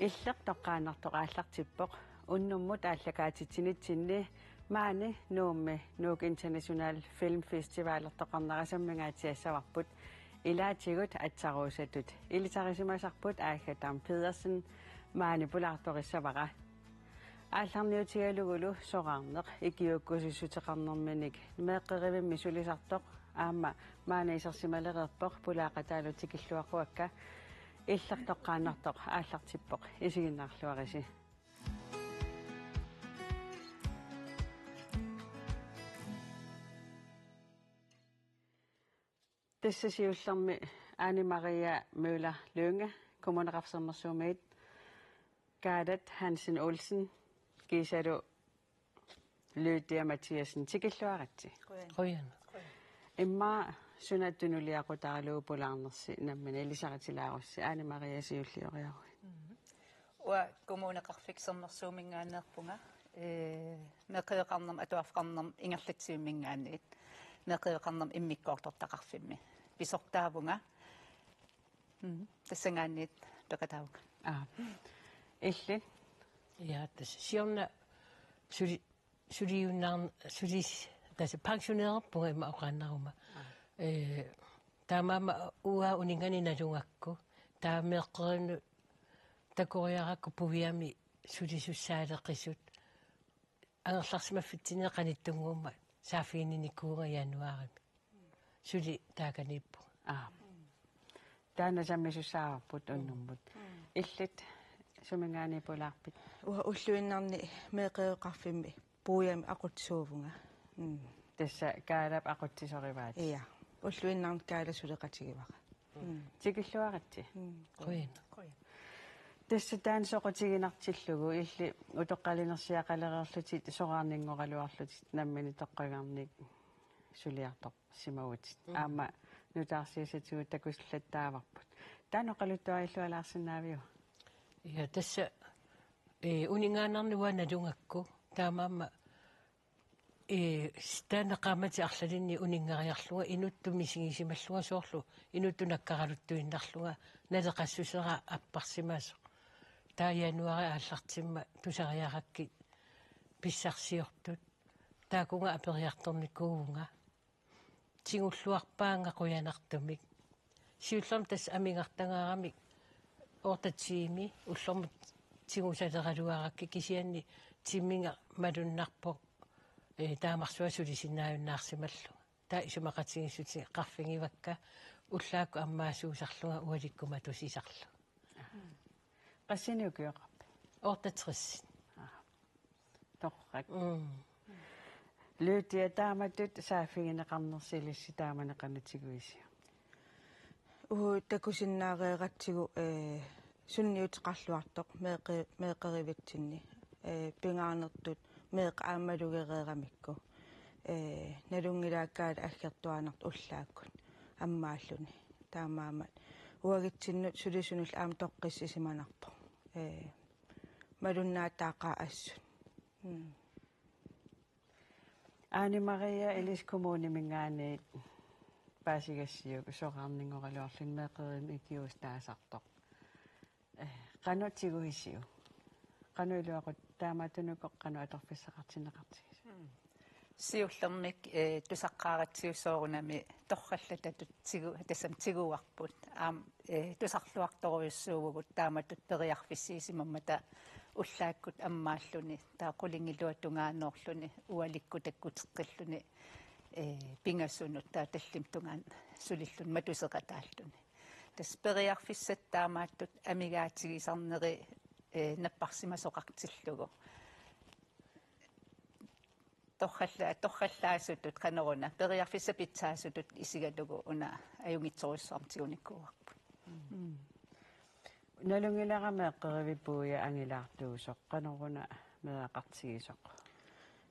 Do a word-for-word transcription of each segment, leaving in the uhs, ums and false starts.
Illit toqqaannartoq aallartippoq. Unnummut aallakaatitsinitsinni maani Nuummi Nuuk International Film Festivalertoqarnerasammingaatsiassavavut. Ilaatigut aatsaat aatsaat ilisarisimasarput Agathe Dam Pedersen maani pulaartorissavara. Aallarniutigalugulu soraarneq ikiuukkusussuteqarnerminik meeqqerivimmi sulisartoq aamma maani isersimalereerpoq pulaaqataalu tikilluaqquakka. Illit toqqaannartoq aallartippoq, isiginnaarluarisi. Tassa siullermi Ane Maria Møller Lynge, Kommuneqarfik Sermersuumiit, Kaalat Hansen Olsen, kiisalu Lydia Mathiassen, tikilluaritsi. Qujan. Qujan. Immaqa suna tunuliaqutaralugu pulaarnersi nammineq ilisaritilaarussi, Ane Maria siullioriaruit. Mhm. Uanga Kommuneqarfik Sermersuuminngaanneerpunga, ee, meeqqeriveqarnermut atuarfeqarnermut ingerlatsivimminngaanniit, meeqqeriveqarnermut immikkoortortaqarfimmi pisortaavunga. Mm, tassanngaanniit peqataavunga. Aa. Illit? Ja, tassa siorna suli-, suliunnaarn-, sulis-, tassa pensionererpunga ima oqaannaruma. Aa. Ee, taamaammat uanga uninnganik nalugakku, taava meeqqerinnut takoriarakku puiami sulisussaaleqisut. Angerlarsimaffitsinni qanittunnguummat saaffiginninnikuuvunga januaarimi. Suli taakaniippunga. Aa. Taanna sammisussaavarput unnummut. Mm. Illit suminngaanniit pulaarpit? Uanga ulluinnarni meeqqeriveqarfimmi puiami aqutsisuuvunga. Mm. Tassa Kaalap aqutsisorivaa? Ja. Ulluinnarni Kaala suleqatigivara. Mm. Tikilluaritsi. Mm. Qujan. Qujan. Tassa taanna soqutiginartillugu illit utoqqalinersiaqalereerlutit soraarninngoraluarlutit nammineq toqqagarnik suliartorsimavutit. Mm. Aamma nutaarsiassatigut takusillattaavarput. Taanna oqaluttuarillualaarsinnaaviuk? Ja, tassa, ee, uninngaannarnik uanga nalugakku, taamaammat Ee, s-, taanna qaammatit arlalinni uninngariarlunga inuttut misigisimallunga soorlu inuttut nakkaraluttuinnarlunga naleqassusera apparsimasoq. Taava januaari aallartimmat tusariarakkit pissarsiortut. Taakkununnga aperiartornikuuvunga. Tigulluarpaannga qujanartumik. Siullermik tassa amigartagaaramik otte tiimi ullormut tigusaleraluarakkit kisianni timminga malunnarpoq, ee, taamarsuaq sulisinnaajunnaarsimallunga. Taava isumaqatigiissutit qaffigivakka ullaakkut ammaasuusarlunga ualikkut matusisarlunga. Qassinik ukioqarpit? Otteogtres. Aa. Torrak. Mm. Lydia, taamatut saaffigineqarnersi ilissi taamani qanoq tiguisiuk? Uagut takusinnaareeratsigu, ee, sunniuteqarluartoq meeqqe-, meeqqerivitsinni, ee, pingaarnertut meeqqat aamma malugereeramikku, ee, nalunngilaakkaat aggertuaannartoq ullaakkut ammaalluni. Taamaammat uagutsinnut sulisunullu aamma toqqissisimanarpoq. Ee, malunnaataaqaaq assut. Mm. Ane Maria, ilissi kommuniminngaanniit paasigassiuk soraarninngoraluarluni meeqqerivimmik ikiuussutaasartoq. Ee, qanoq tiguisiuk? Qanoq iluaqut-, taamaattunuku qanoq atorfissaqartinneqartigisoq? Mm. Siullermik, ee, tusaqqaaratsigu soorunami torrallatatut tigu-, tassami tiguarput. Aamma, ee, tusarluartorujussuuvugut taamatut periarfissiisimammata ullaakkut ammaalluni, taava qulingiluat tungaanoorluni, ualikkut takkuteqqilluni, ee, pingasunut, taava tallimat tungaanut sulilluni matuseqataalluni. Tassa periarfissat taamaattut amigaatigisarneri, ee, napparsimasoqartillugu. Torralla-, torrallaasutut qanoruna, periarfissat pitsaasutut isigalugu una ajunngitsorujussuarmik tigunikuuarput. Mm. Nalunngilara meeqqerivik puia angilaartuusoq, qanoruna meeraqartigisoq?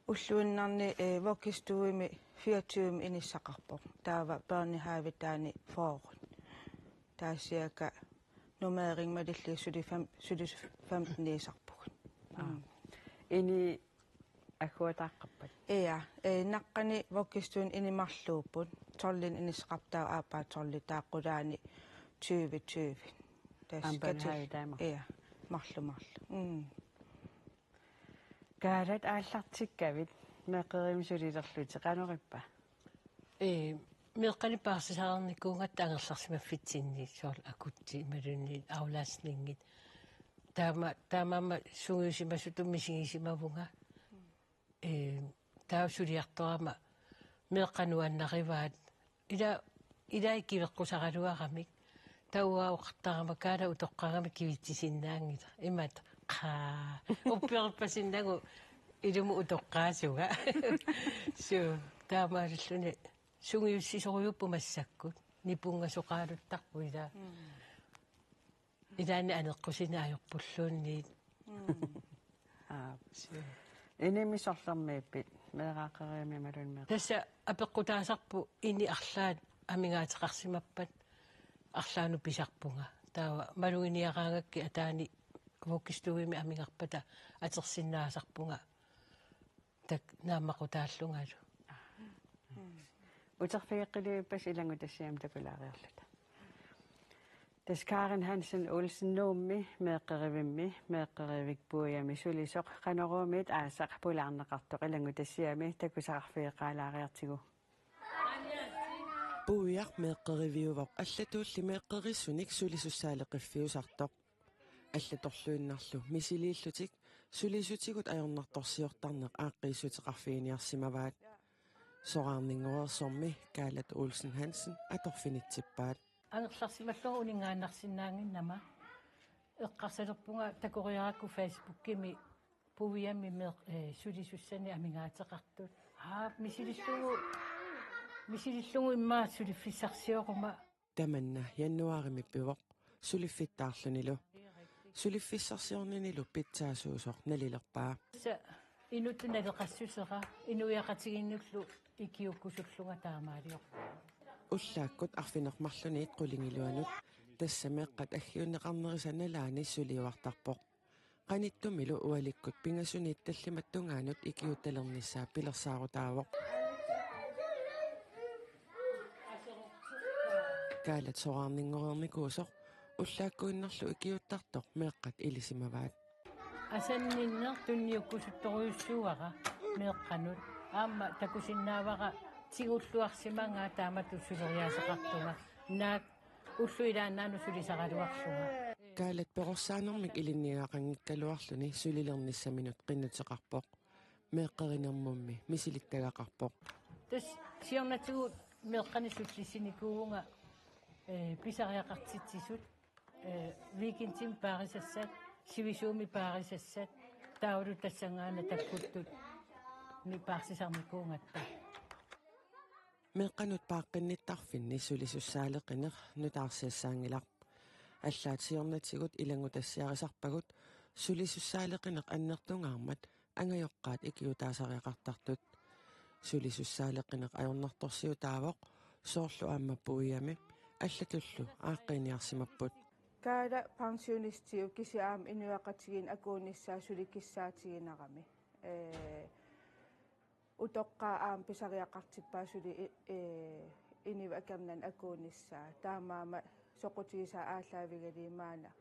Ulluinnarni, eh, vuggestuemi fireogtyve inissaqarpoq. Taava børnehavetaani fyrre. Taava cirka normering malillugu suli fem-, suli femten iisarpugut. Aa. Mm. Ini agguataaqqappat? Ja, eh, naqqani vuggestueni ini marluupput. Tolvini inissaqarput, taava aappaa tolv, taava qulaani tyve tyve. Tassa aamma katil-, børnehavetaama? Ja. Marluk, marluk. Mm. Kaalat, aallartikkavit meeqqerivimmi sulilerlutit, qanoq ippa? Ee, meeqqanik paarsisareernikuugatta angerlarsimaffitsinni, soorlu akutsit imaluunniit aflastningit. Taama, taamaammat sungiusimasutut misigisimavunga. Ee, taava suliartorama meeqqat nuannarivaat. Ila, ila ikiveqqusaraluaramik. Taava oqartarama Kaala utoqqarama kivitsisinnaanngilaq. Imaattoq, qaa. Uppiorippasinnagu ilumut utoqqaasunga. Suu, taamaalilluni sungiussisorujuupput massakkut. Nipungasoqaaluttarput ila. Mm. Ilaanni aneqqusineq ajorpulluunniit. Mm. Aap. Suu. Inimi sorlermiippit, meeraaqqerivimmi imaluunniit meeq-? Tassa apeqqutaasarput ini arlaat amigaateqarsimappat arlaannut pisarpunga. Taava maluginiaraangakkit ataani vuggestuemi amigarpata atorsinnaasarpunga. Tak naammaqutaallungalu. Uterfigeqqilerpasi ilanngutassiami takulaariarluta. Tassa Karen Hansen Olsen Nuummi meeqqerivimmi, meeqqerivik puiami sulisoq, Qanoruumiit aasaq pulaarneqartoq ilanngutassiami takusaqarfigeqalaariartigu. Puiaq meeqqeriviuvoq allatulli meeqqerissunik sulisussaaleqiffiusartoq. Allatorluinnarlu misiliillutik sulisutigut ajornartorsiortarneq aaqqiissuteqarfiginiarsimavaat. Soraarninngoreersormi Kaalat Olsen Hansen atorfinitsippaat. Angerlarsimallunga uninngaannarsinnaannginnama. Eqqarsalerpunga takoriarakku Facebookimi puiami meeq-, ee, sulisussanik amigaateqartut. Aa, misilillugu, misilillugu immaqa suliffissarsioruma. Tamanna januaarimi pivoq, suliffittaarlunilu. Suliffissarsiorninilu pitsaasuusoq nalilerpaa. Tassa inuttut naleqassusera, inuiaqatigiinnullu ikiuukkusullunga taamaaliorpunga. Ullaakkut arfineq-marlunniit qulingiluanut, tassa meeqqat aggiunneqarnerisa nalaani suliuartarpoq. Qanittumilu ualikkut pingasuniit tallimat tungaanut ikiuuttalernissaa pilersaarutaavoq. Kaalat soraarninngoreernikuusoq, ullaakkuinnarlu ikiuuttartoq meeqqat ilisimavaat. Asanninneq tunniukkusuttorujussuuara meeqqanut. Aamma takusinnaavara tigulluarsimagaa taamatut suleriaaseqartunga. Naak ullut ilaannaannut sulisaraluarlunga. Kaalat perorsaanermik ilinniagaqanngikkaluarluni sulilernissaminut qinnuteqarpoq. Meeqqerinermummi misilittagaqarpoq. Tassa siornatigut meeqqanik sullissinikuuvunga, ee, pisariaqartitsisut, ee, weekendimi paarisassat, sivisuumi paarisassat, taavalu tassanngaannaq takkuttut ni paarsisarnikuugatta. Meeqqanut paaqqinnittarfinni sulisussaaleqineq nutaarsiassaanngilaq. Allaat siornatigut ilanngutassiarisarpagut sulisussaaleqineq annertungaarmat angajoqqaat ikiuutaasariaqartartut. Sulisussaaleqineq ajornartorsiutaavoq, soorlu aamma puiami allatullu aaqqiiniarsimapput. Kaala pensionistiuvoq, kisianni aamma inuiaqatigiinni akuunissaa suli kissaatiginarami. Ee, utoqqaat aamma pisariaqartippaa suli i-, ee, inuit akornanni akuunissaa. Taamaammat soqutigisaat aallaavigalugit maanna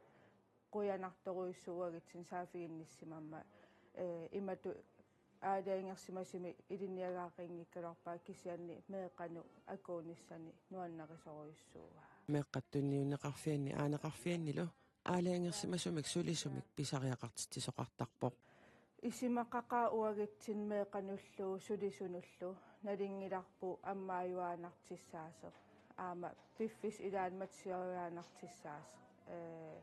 qujanartorujussuuvoq uagutsinnut saaffiginnissimammat, ee, imatut aalajangersimasumik ilinniagaqanngikkaluarpaa, kisianni meeqqanut akuunissani nuannarisorujussuuaa. Meeqqat tunniunneqarfianni aaneqarfiannilu aalajangersimasumik sulisumik pisariaqartitsisoqartarpoq. Isumaqaqaaq uagutsinnut meeqqanullu sulisunullu, nalunngilarput ammaajuaannartussaasoq aamma piffissap ilaani matusiarujuaannartussaasoq. Ee,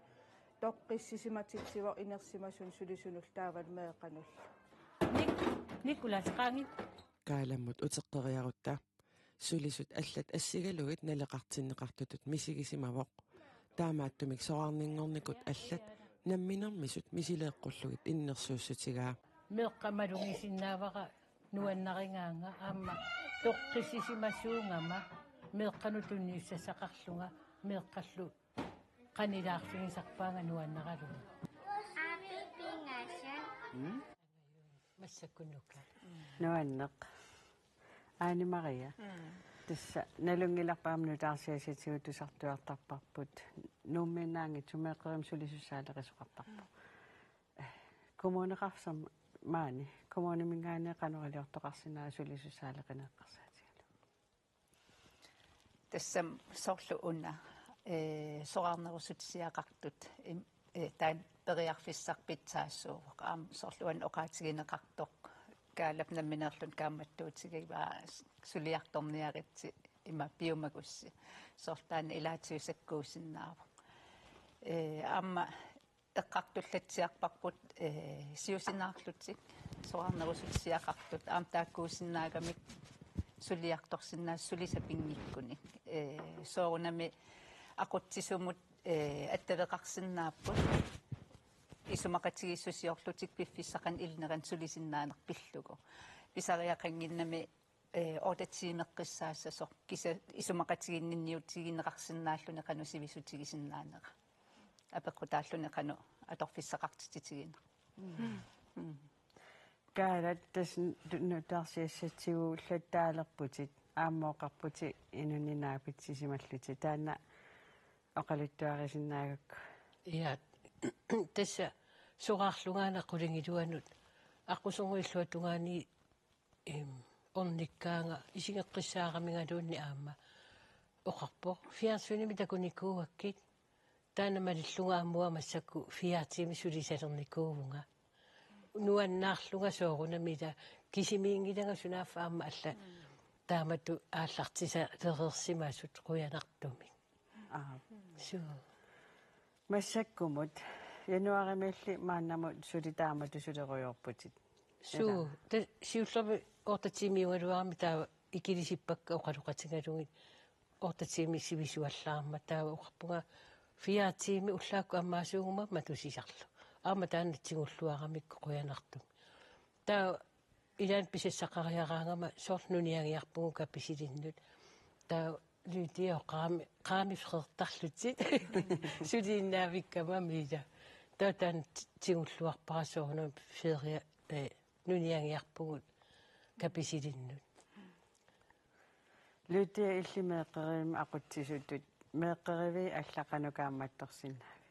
toqqissisimatitsivoq inersimasunut sulisunullu taavalu meeqqanullu. Nik-, Nikolas Qangit. Kaalammut uteqqeriarutta. Sulisut allat assigalugit naleqartinneqartutut misigisimavoq. Taamaattumik soraarninngornikut allat namminermisut misileeqqullugit innersuussutigaa. Meeqqat malugisinnaavara nuannarigaanga aamma toqqissisimasuugama meeqqanut tunniussassaqarlunga meeqqallu qanilaarfigisarpaanga nuannaralunga. Aappi pingasut. Mm? Massakkunnuka. Nuanneq. Aani Maria. Mm. Tassa nalunngilarput aamma nutaarsiassatigut tusartuartarparput. Nuummiinnaanngitsoq meeqqerivimmi sulisussaaleqisoqartarpoq. Kommuneqarfik maani, kommuniminngaanniit qanoq iliortoqarsinnaava sulisussaaleqineq eqqarsaatigalugu? Tassami soorlu una, ee, soraarnerusutsiaqartut, im-, ee, taanna periarfissaq pitsaassuuvoq. Aamma soorlu uani oqaatigineqartoq Kaalap nammineerluni kaammattuutigivaa suliartorniaritsi ima piumagussi. Soorlu taanna ilaatigut sakkuusinnaavoq. Ee, aamma eqqartullatsiarparput, ee, siusinaarlutik, soraarnerusutsiaqartut, aamma taakkuusinnaagamik suliartorsinnaasut suli sapinngikkunik. Ee, soorunami aqutsisumut, ee, attaveqarsinnaapput, isumaqatigiissusiorlutik piffissaq qanoq ilinerani sulisinnaaneq pillugu. Pisariaqannginnami, ee, otte timeqqissaassasoq, kisianni isumaqatiginninniutigineqarsinnaalluni qanoq sivisutigisinnaanera. Apeqqutaalluni qanoq atorfissaqartitsitigineq. Mm. Kaala, tassa nu-, nutaarsiassatsigulluttaalerputit, aamma oqarputit inunnik naapitsisimallutit. Taanna oqaluttuarisinnaagakku. Ja, tassa soraarlunga aana qulingiluanut aqquserngui illuatungaani, em, ornikkaanga isigeqqissaaramigaluunniit aamma oqarpoq: Fjernsynimi takunikuugakkit, taanna malillunga aamma uanga massakkut fire timer sulisalernikuuvunga. Nuannaarlunga soorunami, ila kisimiinngilanga sunaaffa aamma allat taamatut aallartisalereersimasut qujanartumik. Aap. Suu. Massakkumut januaarimiilli maannamut suli taamatut sulerujoorputit. Suu, ilaa. Ta-, siullermik otte timer jugaluarami taava ikilisippakka oqaloqatigalugit otte timer sivisuallaarmat, taava oqarpunga fire timer ullaakkut ammaasuuguma matusisarlu. Aamma taanna tigulluaramikku qujanartumik. Taava ilaanni pisassaqariaraangama soorlu nuniagiarpugut Kapisilinnut. Taava Lydia oqarami, qaami feertarlutit. Suliinnaavikkama miila. Taava taanna ti-, tigulluarpara soorunami feeria, ee, nuniagiarpugut Kapisilinnut. Lydia, illit meeqqerivimmi aqutsisutut, meeqqeriviit allat qanoq kaammattorsinnaavigit?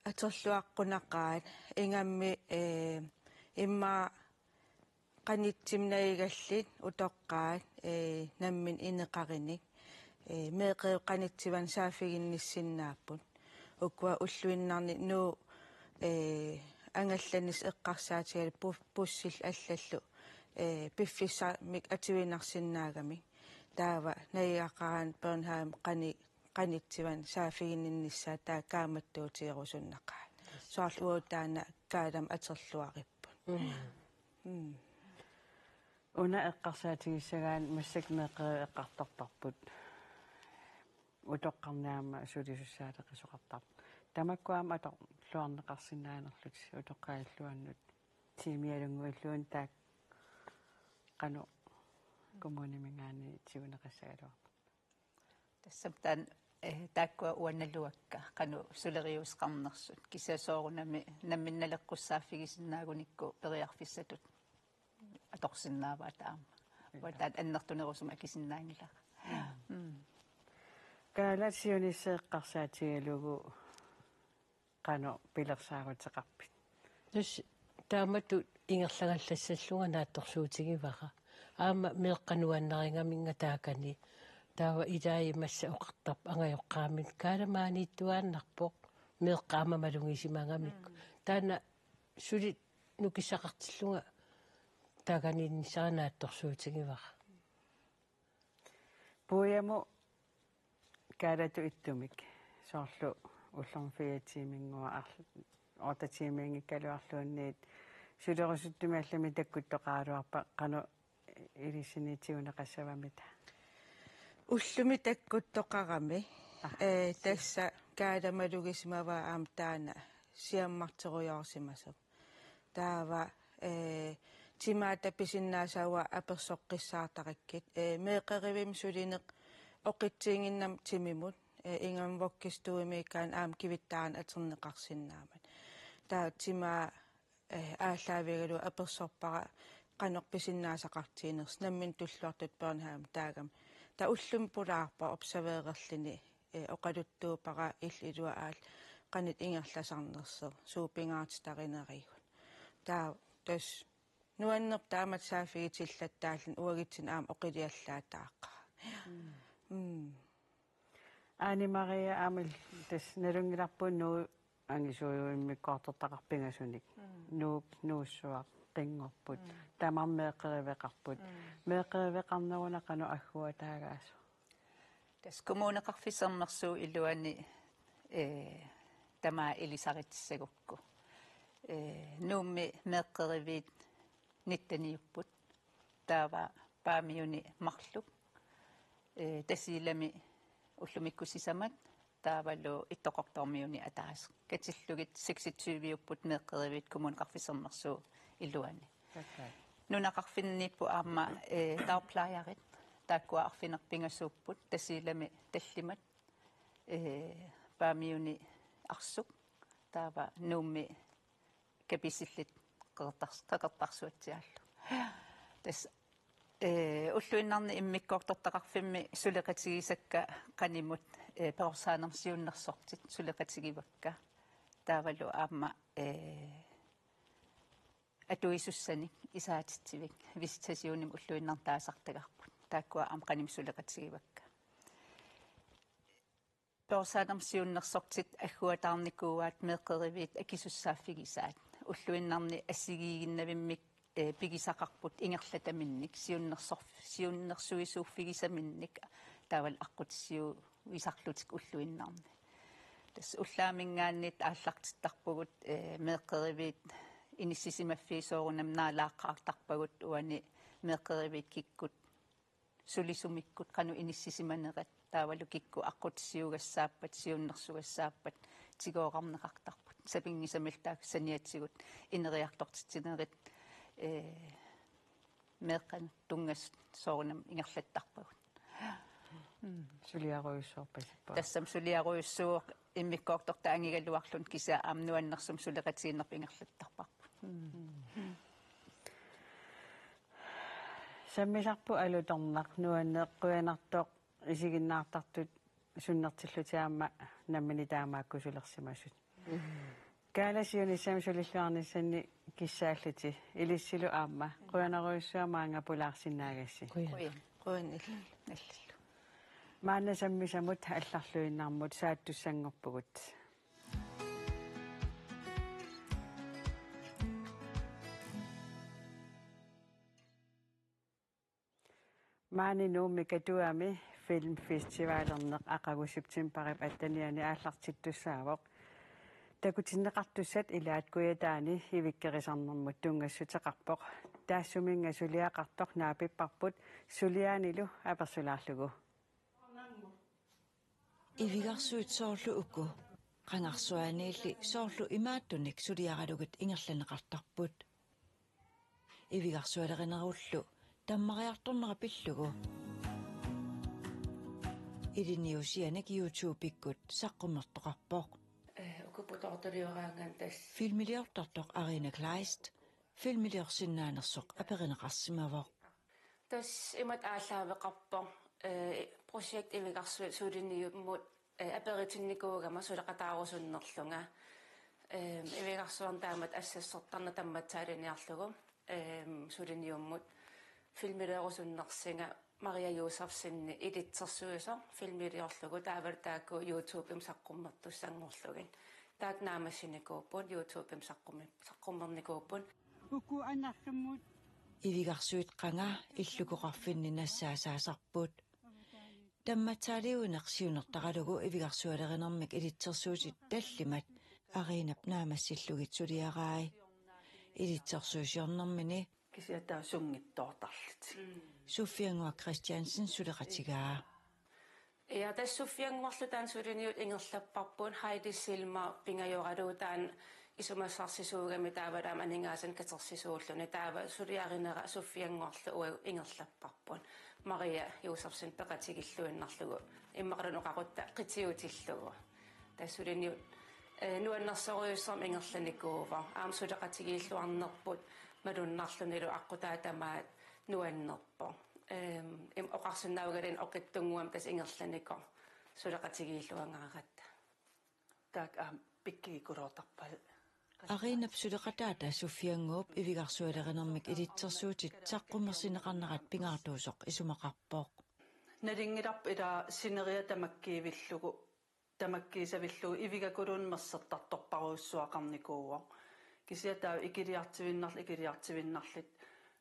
Atorluaqqunaqaat, ingammik, ee, immaqa qanittumik najugallit utoqqaat, ee, nammineq ineqarinik, ee, meeqqeriviup qanittuani saaffiginnissinnaapput. Ukua ulluinnarni Nuup, ee, angallanissaq eqqarsaatigalugu pu-, bussillu allallu, ee, piffissamik atuinarsinnaagamik. Taava najugaqaraanni børnehave qani-, qanittuani saaffiginninnissaa taava kaammattuutigerusunnaqaat. Soorlu uagut taanna Kaalamut atorluaripput. Mm. Mm. Una eqqarsaatigissagaanni massakkut meeqqeriviup eqqartorparput. Utoqqarnik aamma sulisussaaleqisoqartarpoq. Tamakku aamma atorluarneqarsinnaanerlutik utoqqaat illuannut, tiimialunnguilluunniit, taakku qanoq kommuniminngaanniit tiguneqassagaluarpat? Tassami taanna, ee, taakkua uannaluakka qanoq suleriuseqarnersut. Kisianni soorunami nammineq naleqqussaaffigisinnaagunikkut periarfissatut atorsinnaavaat aamma. Uanga taanna annertunerusumik akisinnaanngilara. Mm. Kaala, siunissaq eqqarsaatigalugu qanoq pilersaaruteqarpit? Tassa taamatut ingerlagallassallunga naatsorsuutigivara. Aamma meeqqat nuannarigaminnga taakani. Taava ilai massa oqartarput angajoqqaamini: Kaala maaniittuaannarpoq, meeqqat aamma malugisimagamikku. Mm. Taanna suli nukissaqartillunga taakaniinnissara naatsorsuutigivara. Puujamut Kaalatut ittumik, soorlu ullormut fire timinngua arl-, otte timinngikkaluarluunniit, sulerusuttumik allamik takkuttoqaraluarpat, qanoq ilissinnut tiguneqassavamita? Ullumi takkuttoqarami. Ah, ee, si- tassa Kaala malugisimavaa aamma taanna siammarterujoorsimasoq. Taava, ee, timaata pisinnaasavaa apersoqqissaartarakkit. Ee, meeqqerivimmi sulineq oqitsiginnginnami timimut, ee, ingammik vuggestuemiikkaanni aamma kivittaanik atorneqarsinnaammat. Taava timaa, ee, aallaavigalugu apersorpara qanoq pisinnaasaqartiginersoq, nammineq tulluartutut børnehavemi taagami. Taava ullumi pulaarpara observererluni ee, oqaluttuuppara illit iluat aat qanoq ingerlasarnersoq, suut pingaartitarinerigut. Taava tassa nuannerpoq taamatut saaffigitilaattaalluni uagutsinnut aamma oqiliallaataaqqaarami. Mm. Ane Maria, aamma tassa nalunngilarput Nuuk angisuujuit immikkoortortaqarput pingasunik. Mm. Nuuk, Nuussuaq, Qinngorput. Mm. Tamarmik meeqqeriveqarput. Mm. Meeqqeriveqarneruna qanoq agguataagaasoq? Tassa Kommuneqarfik Sermersuup iluani, ee, tamaat ilisaritsissagukku. Ee, Nuummi meeqqeriviit nitteniupput. Taava Paamiuni marluk. Ee, Tasiilami ullumikkut sisamat. Taavalu Ittoqqortoormiuni ataaseq. Katillugit seksogtyviupput meeqqeriviit Kommuneqarfik Sermersuup iluani. Okay. Nunaqarfinniipput aamma, ee, dagplejerit. Taakkua arfineq-pingasuupput. Tasiilami tallimat. Ee, Paamiuni arsuk. Taava Nuummi kapisillit qeqertars-, qeqertarsuatsiaallu. Tassa, ee, ulluinnarni immikkoortortaqarfimmi suleqatigisakka qanimut, ee, perorsaanermut siunnersortit suleqatigivakka. Taavalu aamma, ee, atuisussanik isaatitsivik visitationimik ulluinnarni taasartagarput. Taakkua aamma qanimut suleqatigivakka. Perorsaanermut siunnersortit agguataarnikuuaat meeqqeriviit akisussaaffigisaat. Ulluinnarni assigiiginnavimmik, ee, pigisaqarput ingerlataminnik, siunnersor-, siunnersuisuuffigisaminnik, taavalu aqqutissiuisarlutik ulluinnarni. Tassa ullaaminngaanniit aallartittarpugut, ee, meeqqeriviit inissisimaffiit soorunami naalaaqqaartarpagut uani meeqqeriviit kikkut sulisumikkut qanoq inissisimanerat taavalu kikkut aqqutissiugassaappat, siunnersugassaappat, tigooqqarneqartarput. Sapinngisamillu taakku saniatigut ineriartortitsinerit, ee, meeqqanut tunngasut soorunami ingerlattarpagut. Mm. Suliarujussuarpasippa. Tassami suliarujussuuvoq immikkoortortaq angigaluarluni kisianni aamma nuannersumik suleqatigiinnerput ingerlattarparput. Mm. Sammisarput alutornaq, nuanneq, qujanartoq isiginnaartartut sunnertillutit aamma nammineq taamaakkusulersimasut. Kaala siunissami sulilluarnissanni kissaallutit, ilissilu aamma. Qujanarujussuaq maanga pulaarsinnaagassi. Qujan. Qujan. Qujan illillu. Illillu. Maanna sammisamut allarluinnarmut saattussanngorpugut. Maani Nuummi Katuami filmfestivalerneq aqagu septembarip attenianni aallartittussaavoq. Takutinneqartussat ilaat Kujataani ivikkerisarnermut tunngassuteqarpoq. Taassuminnga suliaqartoq naapipparput suliaanilu apersulaarlugu. Ivigarsuit soorlu uku, qangarsuaniilli soorlu imaattunik suliaralugit ingerlanneqartarput. Ivigarsualerinerullu tammariartornera pillugu ilinniusianik YouTube-ikkut saqqummertoqarpoq. Ee, uku putoortaliuaraangat tassa. Filmiliortartoq Arina Kleist filmiliorsinnaanersoq aperineqarsimavoq. Tassa imatut aallaaveqarpoq, ee, projekt Ivigarsuit suliniummut, ee, aperitinnikuugama suleqataarusunnerlunga. Ee, Ivigarsuarneq taamatut assassortarneq tammatsaaliniarlugu, ee, suliniummut filmiliorusunnersunga Maria Josefsenip ilitsersuisoq filmiliorlugu taavalu taakku YouTube-imi saqqummertussanngorlugit. Taakku naammassinikuupput, YouTube-imi saqqummi-, saqqummernikuupput. Uku anarlummut. Ivigarsuit qanga illukoqarfinni nassaasaasarput. Tammatsaaliuineq siunertaralugu ivigarsualerinermik ilitsersuutit tallimat Arinap naammassillugit suliarai. Ilitsersuusiornermini. Kisianni taava sunngitsoortarlutik. Suffiannguaq Christiansen suleqatigaa. Ja, tassa Suffiannguarlu taanna suliniut ingerlapparput, Heidi Selmer pingajoralugu taanna isumassarsisuugami taavalu aamma aningaasanik katersisuulluni, taava suliarinera Suffiannguarlu uagut ingerlapparput. Maria Josefsen peqatigilluinnarlugu immaqalu oqarutta qitiutillugu. Tassa suliniut, ee, nuannersorujussuarmik ingerlanikuuvoq. Aamma suleqatigiilluarnerput malunnarlunilu aqqutaa tamaat nuannerpoq. Ehm, im-, oqarsinnaavugut oqitsunnguamik tassa ingerlanikuuvoq. suleqatigiilluangaaratta. Taakku aamma pikkigikkuluutarput. Arinap suleqataata Sofiannguup ivigarsualerinermik ilitsersuutit saqqummersinneqarnerat pingaartuusoq isumaqarpoq. Nalunngilarput ila sineriak tamakkiivillugu, tamakkiisavillugu ivigakuluunniit mersortartorparujussuaqarnikuuvoq. Kisianni taava ikiliartuinnarl-, ikiliartuinnarluta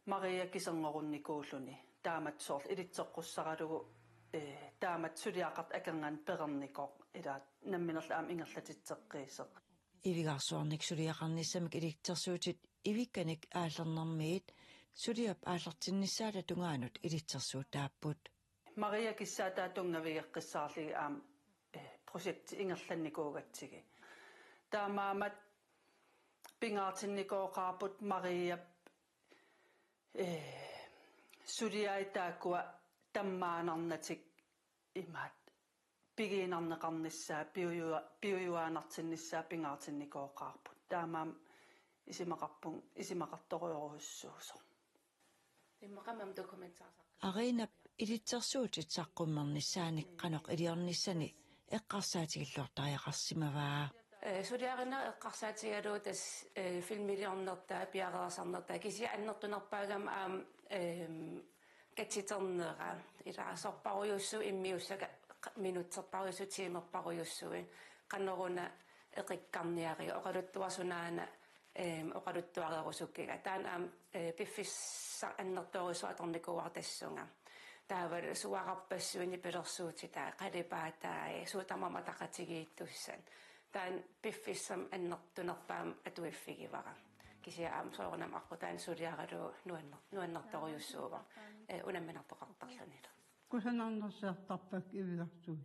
Maria kiserngorunikuulluni. Taamatut soorlu ilitseqqussaralugu, eh, taamatut suliaqartut akornanni pereernikoq, ila namminerlu aamma ingerlatitseqqiisoq. Ivigarsuarnik suliaqarnissamik ilitsersuutit ivikkanik aallernermiit suliap aallartinnissaata tungaanut ilitsersuutaapput. Maria kissaataa tunngavigeqqissaarlugit aamma, eh, projekti ingerlannikuugatsigit. Taamaammat pingaartinnikooqaarput Mariap, eh, suliai taakkua tammaanarnatik imaat pigiinnarneqarnissaa, piujua-, piujuaannartinnissaa pingaartinnikooqaarput. Taamaammat isumaqarpunga isumaqartorujorujussuusoq. Immaqa aamma dokumentarisaq. Arinap ilitsersuutit saqqummernissaanik qanoq iliornissani eqqarsaatigilluartariaqarsimavaa. Eh, suliarineq eqqarsaatigalugu tassa, eh, filmiliornertaa, piareersarnertaa, kisianni annertunerpaagami aamma, ehm, katsiternera, ilaasorparujussuuvoq immiussaka qa-, minutserparujussuit, tiimerparujussuit, qanoruna eqikkarniariga, oqaluttuarsunaana, ehm, oqaluttuareerusukkiga. Taanna aamma, eh, piffissaq annertoorujussuaq atornikuuara tassunga. Taavalu suaararpassuit nipilersuutitai, qalipaatai, suut tamarmik ataqatigiittussat. Taanna piffissami annertunerpaamik atuiffigivara. Kisianni aamma soorunami aqqutaani suliaralugu nuanner-, nuannertorujussuuvoq, eh, unamminartoqartarlunilu. Kusanarnersiartarpakka ivigarsuit.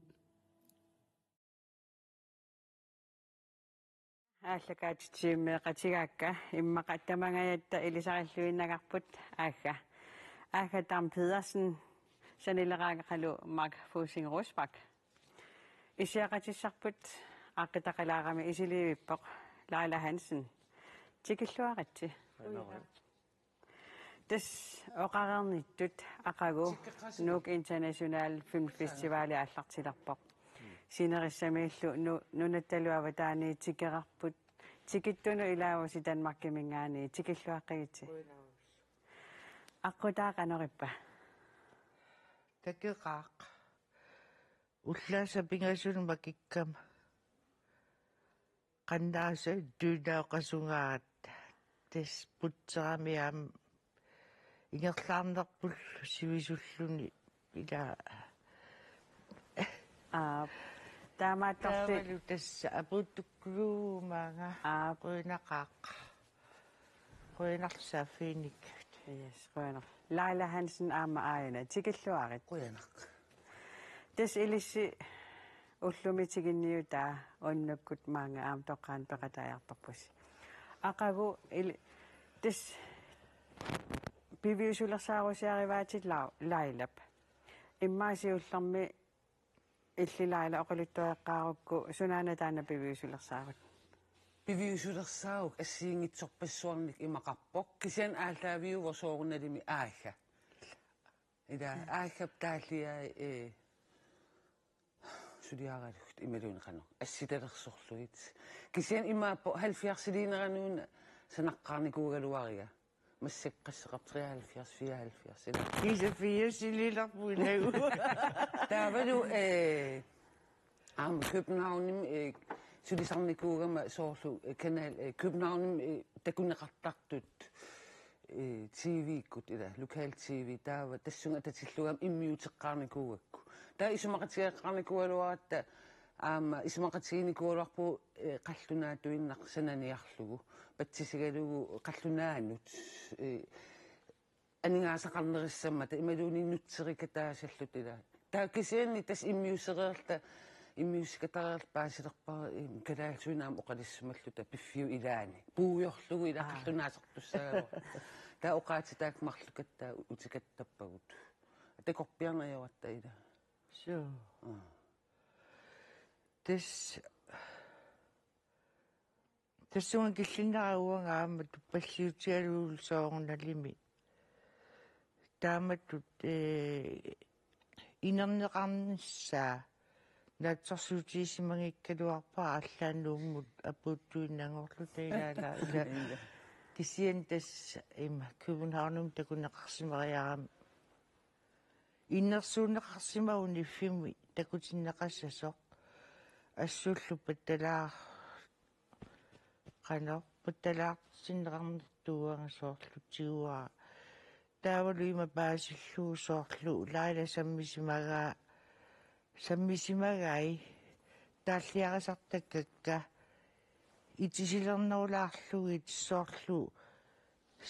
Aallakaatitsimmeeqatigaakka immaqa tamangajatta ilisarilluinnagarput aagga. Aagga Dam Pedersen sanileraangaqalu Mark Fusing Rosbach. Issiaqatissarput aaqqitaqalaarami isilivippoq Laila Hansen. Tikilluaritsi. Tassa oqareernittut aqagu Nuuk International Film Festival aallartilerpoq. Sinerissamiillu nu-, nunattalu avataani tikerarput. Tikittunut ilaavusi Danmarkiminngaanniit, tikilluaqqigitsi. Aqqutaa qanorippa? Takeqaaq. Ullaaq sapingasunut makikkama. Qannaasa tuunaoqasungaat tassa putserami aamma ingerlaarnerpullu sivisulluni ila. Aap. Taamaattorli. Taavalu tassa apuuttukkuluumaanga. Aap. Qujanaqaaq. Qujanarlu saaffiginnikkavit. Yes, qujanaq. Laila Hansen aamma aajuna tikilluarit. Qujanaq. Tassa ilissi ullumi tiginniutaa unnukkut maanga aamma toqqaannaq peqataajartorpusi. Aqagu ili-, tassa piviusulersaarusiarivaatit Lau-, Lailap. Immaqa siullermi illit Laila oqaluttuaqqaarukku sunaana taanna piviusulersaarut? Piviusulersaaruk assigiinngitsorpassuarnik imaqarpoq. Kisianni aallaaviuvoq soorunalimi aagga. Ila aaggap taalliai, eh, suliaralugit imaluunniit qanoq assitalersorlugit. Kisianni imaappoq halvfjerdsiliineranut sanaqqaarnikuugaluariga. Massakkut qasseqarpoq, treoghalvfjerds, fireoghalvfjerds, ila. Ila fireoghalvfjerdsiliilerpoq ilagu. Taavalu, eh, aamma Københavnimi, eh, sulisarnikuugama soorlu, eh, Kanal, eh, Københavnimi, eh, takuneqartartut, eh, T V-kkut, ila, lokal T V, taava tassunga atatillugu aamma immiuteqqaarnikuugakku. Taava isumaqatigeeqqaarnikuugaluaratta aamma isumaqatigiinnikuugaluarpugut, eh, qallunaatuinnaq sananiarlugu, patsisigalugu qallunaanut, eh, aningaasaqarnerissammata imaluunniit nutserikataasalluta ila. Taava kisianni tassa immiussereerluta, immiussikatareerluta paasilerpara, eh, kalaallisuinnaq aamma oqalussimalluta piffiup ilaani. Puiorlugu ila qallunaasartussagaluarluta. Taava oqaatsit taakku marlukattaa utikattappagut. Takorpiarneq ajoratta ila. Suu. Aa. Tassa, tassunga killinnera uanga aamma tuppalliutigalugu soorunalimi. Taamatut, eh, inerneqarnissaa Naatsorsuutigisimagikkaluarpara allaat Nuummut apuuttuinnanngorluta ilaala ila. Kisianni tassa ima Københavnimi takuneqarsimariarama innersuunneqarsimavoq uniffimmi takutinneqassasoq. Assullu pattalaar- qanoq pattalaartinneqarnertuuanga soorlu tiguara. Taavalu ima paasillugu soorlu Laila sammisimagaa, sammisimagaat taalliarisartakkakka itisilernerulaarlugit soorlu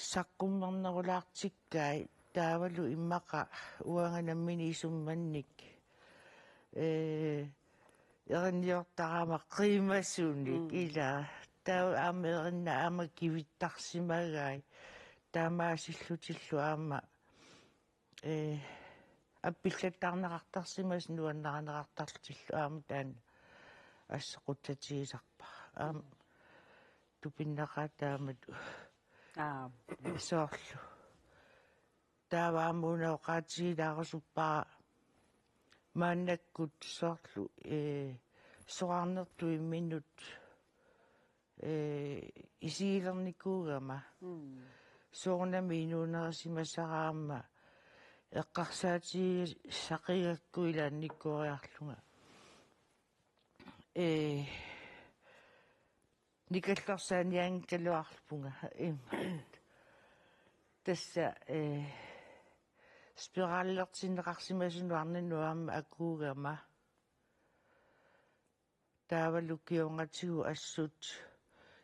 saqqummernerulaartikkaat taavalu immaqa uanga nammineq isummannik, ee, erinniortarama qiimasunik. Mm. Ila. Taava aamma erinna aamma kivittarsimagaat. Taamaasillutillu aamma, ee, appillattaarneqartarsimasut nuannarineqartarlutillu aamma taanna assequtatigisarpara. Aamma tupinnaqaaq taamatut. Aa. Soorlu. Taava aamma una oqaatigilaarusuppara maannakkut soorlu, ee, soraarnertut imminnut, ee, isigilernikuugama. Mm. Soorunami inuunerisimasara aamma eqqarsaatigisaqigakku ilaannikkooriarlunga. Ee, nikallersaanianngikkaluarpunga. Im. Tassa, ee, spiralertinneqarsimasunut arnanut aamma akuugama. Taavalu kingornatigut assut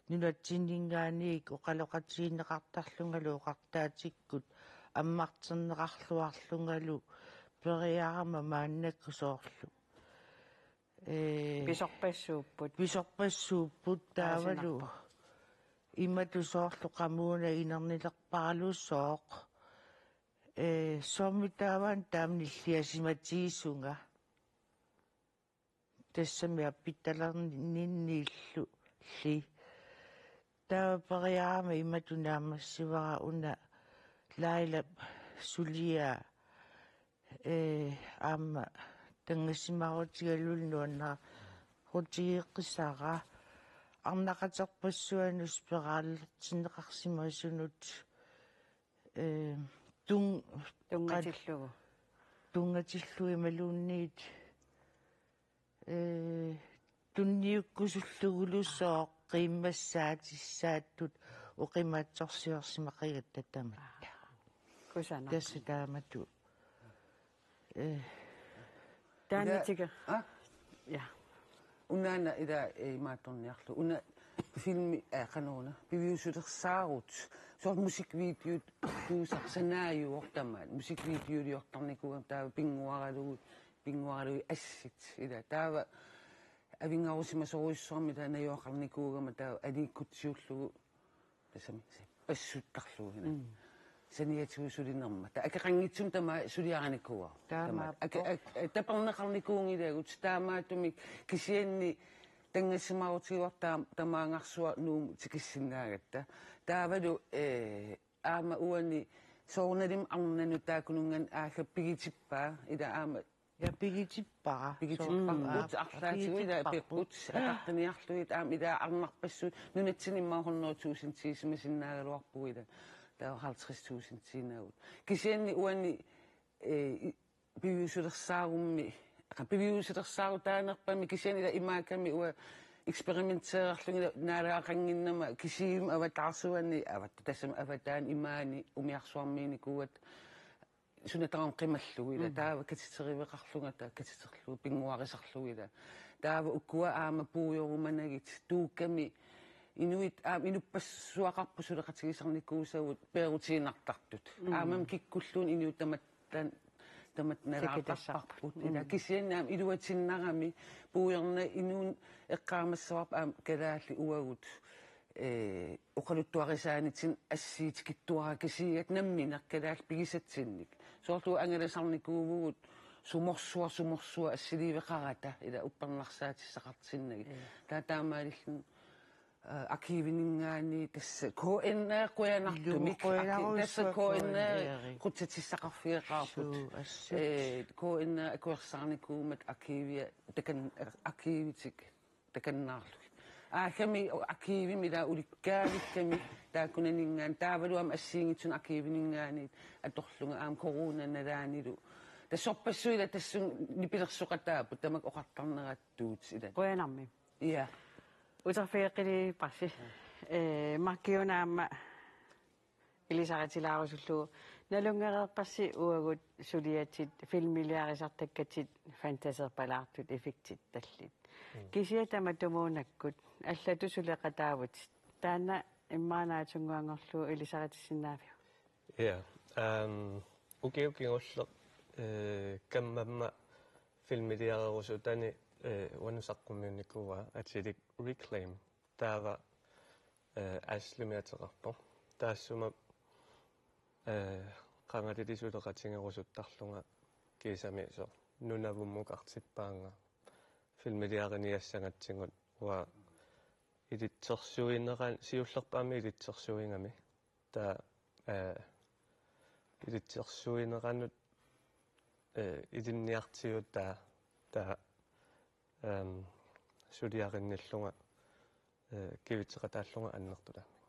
nunatsinninngaanniit oqaloqatigineqartarlungalu oqartaatikkut ammarterneqarluarlungalu periarama maannakkut soorlu. Ee, pisorpassuupput. Pisorpassuupput taavalu. Aasinarpoq. Imatut soorlu qamuuna inernilerparalusooq. Ee, soormi taava taama nilliasimatigisunga. Tassami appittalerniniillulli. Taava periarama imatut naammassivara una Lailap suliaa, ee, aamma tanngassimaarutigalugulu nuannaarutigeqqisara arnaqaterpassuanut spiralertinneqarsimasunut, ee, tun-, tunngatillugu. Tunngatillugu imaluunniit, ee, tunniukkusullugulu sooq qiimmassaatissaatut oqimaatsorsiorsimaqigatta tamatta. Kusanaq. Tassa taamatut. Ee. Taanna ila tiga. Aa? Ja. Unaana ila, ee, imaattorniarlugu. Una filmi, ee, qanoruna. Piviusulersaarut. Soorlu musikvideot tuusaq sanaajuvoq tamaat. Musikvideoliortarnikuugama taava pinnguaralugu, pinnguaralugu assit. Ila taava avinngarusimasorujussuarmik taava najugaqarnikuugama taava aliikkutsiullugu. Tassami, se-, assuttarlugu hina. Mm. Saniatigut sulinerma. Taava akeqanngitsumik tamaat suliarinikuuara. Taamaappoq. Tamaat. Ake-, ak-, taperneqarnikuunngilagut taamaattumik kisianni tanngassimaarutigaluartoq taam-, tamaanngarsuaq Nuummut tikissinnaagatta. Taavalu, ee, aamma uani soorunalimi arnanut taakkununnga aallap pigitippaa, ila aamma Ja, pigitippara. Pigitippara. Soorlu, mm, arlaatigut ila pigitipparput. Peqqut ataqqiniarlugit aamma ila arnarpassuit nunatsinni immaqa hundrede tusindisimasinnaagaluarpugut ila. Taava halvtreds tusindiinnagut. Kisianni uani, ee, i-, piviusulersaarummi, qa-, piviusulersaarutaanerpammi kisianni ila imaakkami uanga eksperimenteerlunga ila naalagaqannginnama kisiisa avataarsuani, avat-, tassami avataani imaani umiarsuarmiinikuugatta suna tamarmi qimallugu ila. Mm. Taava katitereqarlunga taava katiterlugu pinnguarisarlugu ila. Taava ukua aamma puigorumanagit tuukkami inuit aamma inuppassuaqarput suleqatigisarnikuusagut peerutiinnartartut. Mm. Aammami kikkulluunniit inuit tamat-, tan-, tamatta nalaartarparput. Sekitassarput. Ila. Mm. Kisianni aamma iluatsinnarami puigorna inuuneq eqqaamassavarput aamma kalaallit uagut ee, oqaluttuarisaanitsinni assiit tikittuarakasiigatta nammineq kalaallit pigisatsinnik. Soorlu angalasarnikuuvugut sumorsuaq, sumorsuaq assiliiveqarata ila uppernarsaatissaqartinnagit. Mm. Taava taamaalilluni Arkiivininngaanniit tassa K N R qujanartumik. Ilumut qujanarujussuaq. Tassa K N R K N R. Qutsatissaqarfigeqaarput. Suu, assut. Eh, K N R akuersaarnikuummat arkiivia takan-, arkiivitik takannaarlugit. Aaggami arkiivimi ilaa ulikkaalikkami taakkunaninngaanniit taavalu aamma assigiinngitsunik arkiivininngaanniit atorlunga aamma corona nalaanilu. Tassa sorpassuit ilaa tassunga nipilersoqataapput tamakku oqartarnerattuut ilaa. Qujanarmi. Ja. Uterfigeqqilerparsi. Eh, Markiuna aamma ilisaritilaarusullugu. Nalunngereerparsi uagut suliatit filmiliarisartakkatit fantaserpalaartut effektit tallit. Mm. Kisianni tamatumuunakkut allatut suleqataavutit. Taanna immaqa naatsunnguanngorlugu ilisaritissinnaaviuk? Ja. Ehm, ukioq kingulleq, eh, kammamma filmiliarerusutani, eh, uannut saqqummiunnikuuara atilik Reclaim. Taava, eh, Ashleymi ateqarpoq. Taassuma, eh, qangalili suleqatigerusuttarlunga kiisami soorlu nunavummukartippaannga filmiliariniassagatsigu uanga ilitsersuineran-, siullerpaamik ilitsersuigami. Taava, eh, ilitsersuineranut, eh, ilinniartiutaa, taava, ehm, suliarinnillunga, eh, kivitseqataallunga annertulaamik.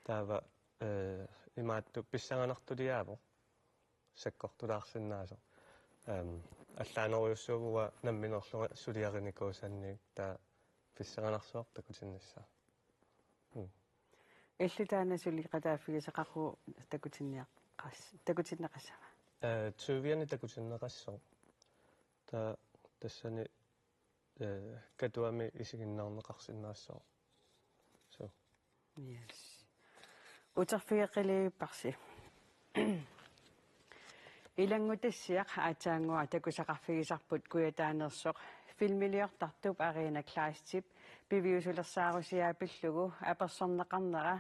Taava, eh, imaattoq pissanganartuliaavoq sakkortulaarsinnaasoq. Ehm, allaanerujussuuvoq uanga nammineerlunga suliarinikuusanni, taava pissanganarsuaq takutinnissaa. Mm. Illit taanna suleqataaffigisat qaqugu takutinniaqas-, takutinneqassava? Eh, tyve-ani takutinneqassaaq. Taava tassani, eh, Katuami isiginnaarneqarsinnaassooq. Suu. Yes. Uterfigeqqilerparsi. Ilanngutassiaq aatsaannguaq takusaqarfigisarput Kujataaneersoq filmiliortartup Arina Kleistip piviusulersaarusiaa pillugu apersorneqarnera,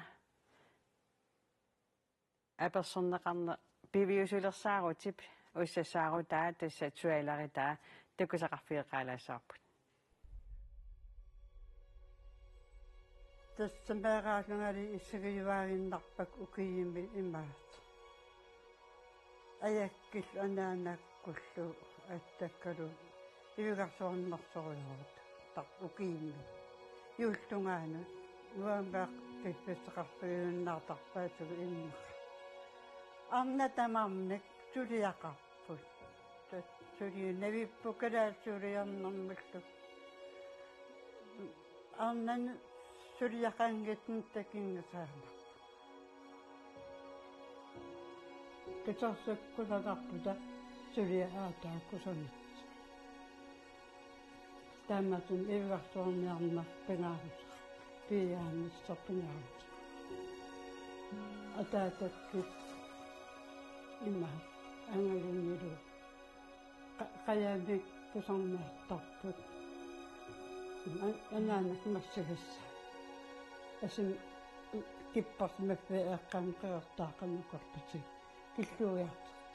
apersorneqarne-, piviusulersaarutip ussasaarutaa tassa traileritaa takusaqarfigeqaalaassavarput. Tassa meeraallungali isigiuaaginnarpakka ukiumi imaattoq. Ajakkillu anaanakkullu attakkalu ivigarsuarnersorujussuuvoq ukiumi. Juulip tungaanut nuammeq piffissaqarfigiunnaartarpaatigut immaqa. Arnat tamarmik suliaqarput. Tassa suliaq navipput kalaallisuuliornermullu. Arnanut suliaqanngitsumik takunngisaannarput. Tusarsuukkulaarputa suliaq aatsaat kusanitsoq. Taamatut ivigarsuarniarneq pingaaruteqarpoq, piiaanissaq pingaaruteqarpoq. Ataatakkut ima angalunnilu qa-, qajamik tusarnaartarput. A-, anaanat massagissaat. Asim kipparsimaffiat eqqaamik qeqertaaqanukarputik. Killuiartarput.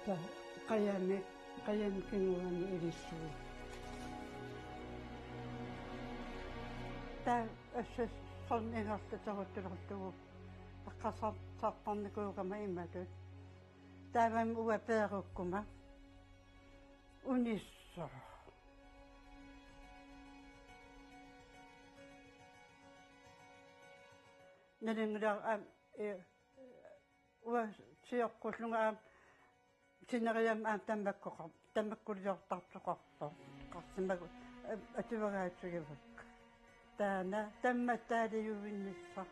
Taava qajamik, qajamik kinguanik ilissuuvoq. Taava assut soorlu ingerlateruttorlugu eqqarsar-, sartarnikuugama imatut. Taavami uanga peerukkuma unissooq. Nalunngilara aamma, eh, uanga sioqqullunga aamma sineriammi aamma tamakkoqar-, tamakkuliortartoqarpoq. Qarsimagu, eh, atugaatigivakka. Taanna tammattaaliuinnissaq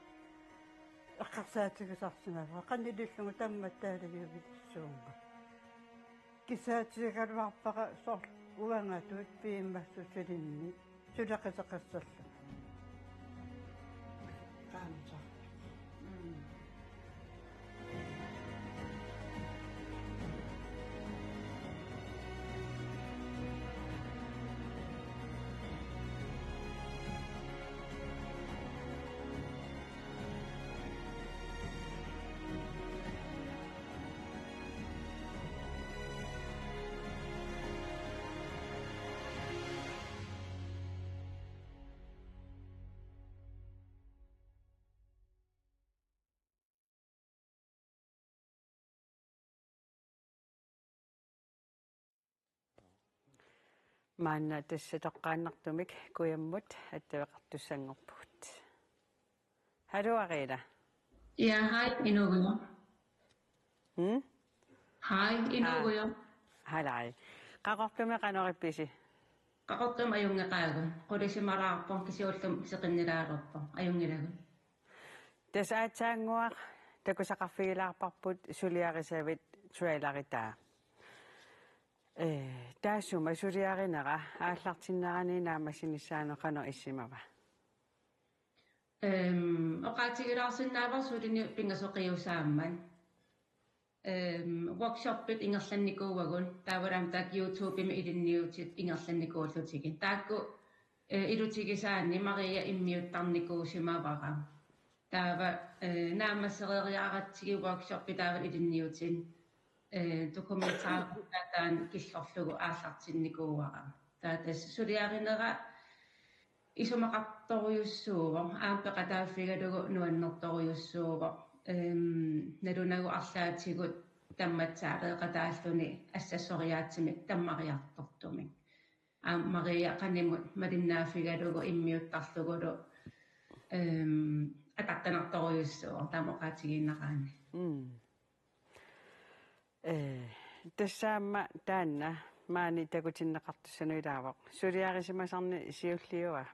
eqqarsaatigisarsimavara. Qanoq ilillugu tammattaaliuilissuunga. Kisaatigigaluarpara soorlu uangatut piumassusilinnik suleqateqassallugu. Qaamsa. Mm. Maanna tassa toqqaannartumik kujammut attaveqartussanngorpugut. Haluu Areena. Ja, hej, Inogujo. Hmm? Hej, Inogujo. Halaj. Qaqortumi qanorippisi? Qaqortumi ajunngeqaagut. Qulisimalaarpoq, kisianni ullumi seqinnilaalerpoq. Ajunngilagut. Tassa aatsaannguaq takusaqarfigilaarparput suliarisavit traileritaa. Ee, taassuma suliarinera aallartinnerani naammassinissaanut qanoq issimava? Øhm, oqaatigilaarsinnaavara suliniut pingasoqiusaammat. Øhm, workshoppit ingerlannikuuagut, taavalu aamma taakku YouTubemi ilinniutit ingerlannikuullutigit. Taakku, øh, ilutigisaanni Maria immiuttarnikuusimavara. Taava, øh, naammassereeriaratsigu workshoppi taava ilinniutit, øh, dokumentarertaa taanna killorlugu aallartinnikuuara. Taava tassa suliarinera isumaqartorujussuuvoq, aamma peqataaffigalugu nuannertorujussuuvoq. Øhm, nalunagu arlaatigut tammatsaaleeqataalluni assassoriaatsimik tammariartortumik. Aamma Maria qanimut malinnaaffigalugu immiuttarlugulu, øhm, ataqqinartorujussuuvoq taama oqaatigiinnaraanni. Mm. Ee, tassa aamma taanna maani takutinneqartussanut ilaavoq. Suliarisimasarni siulliua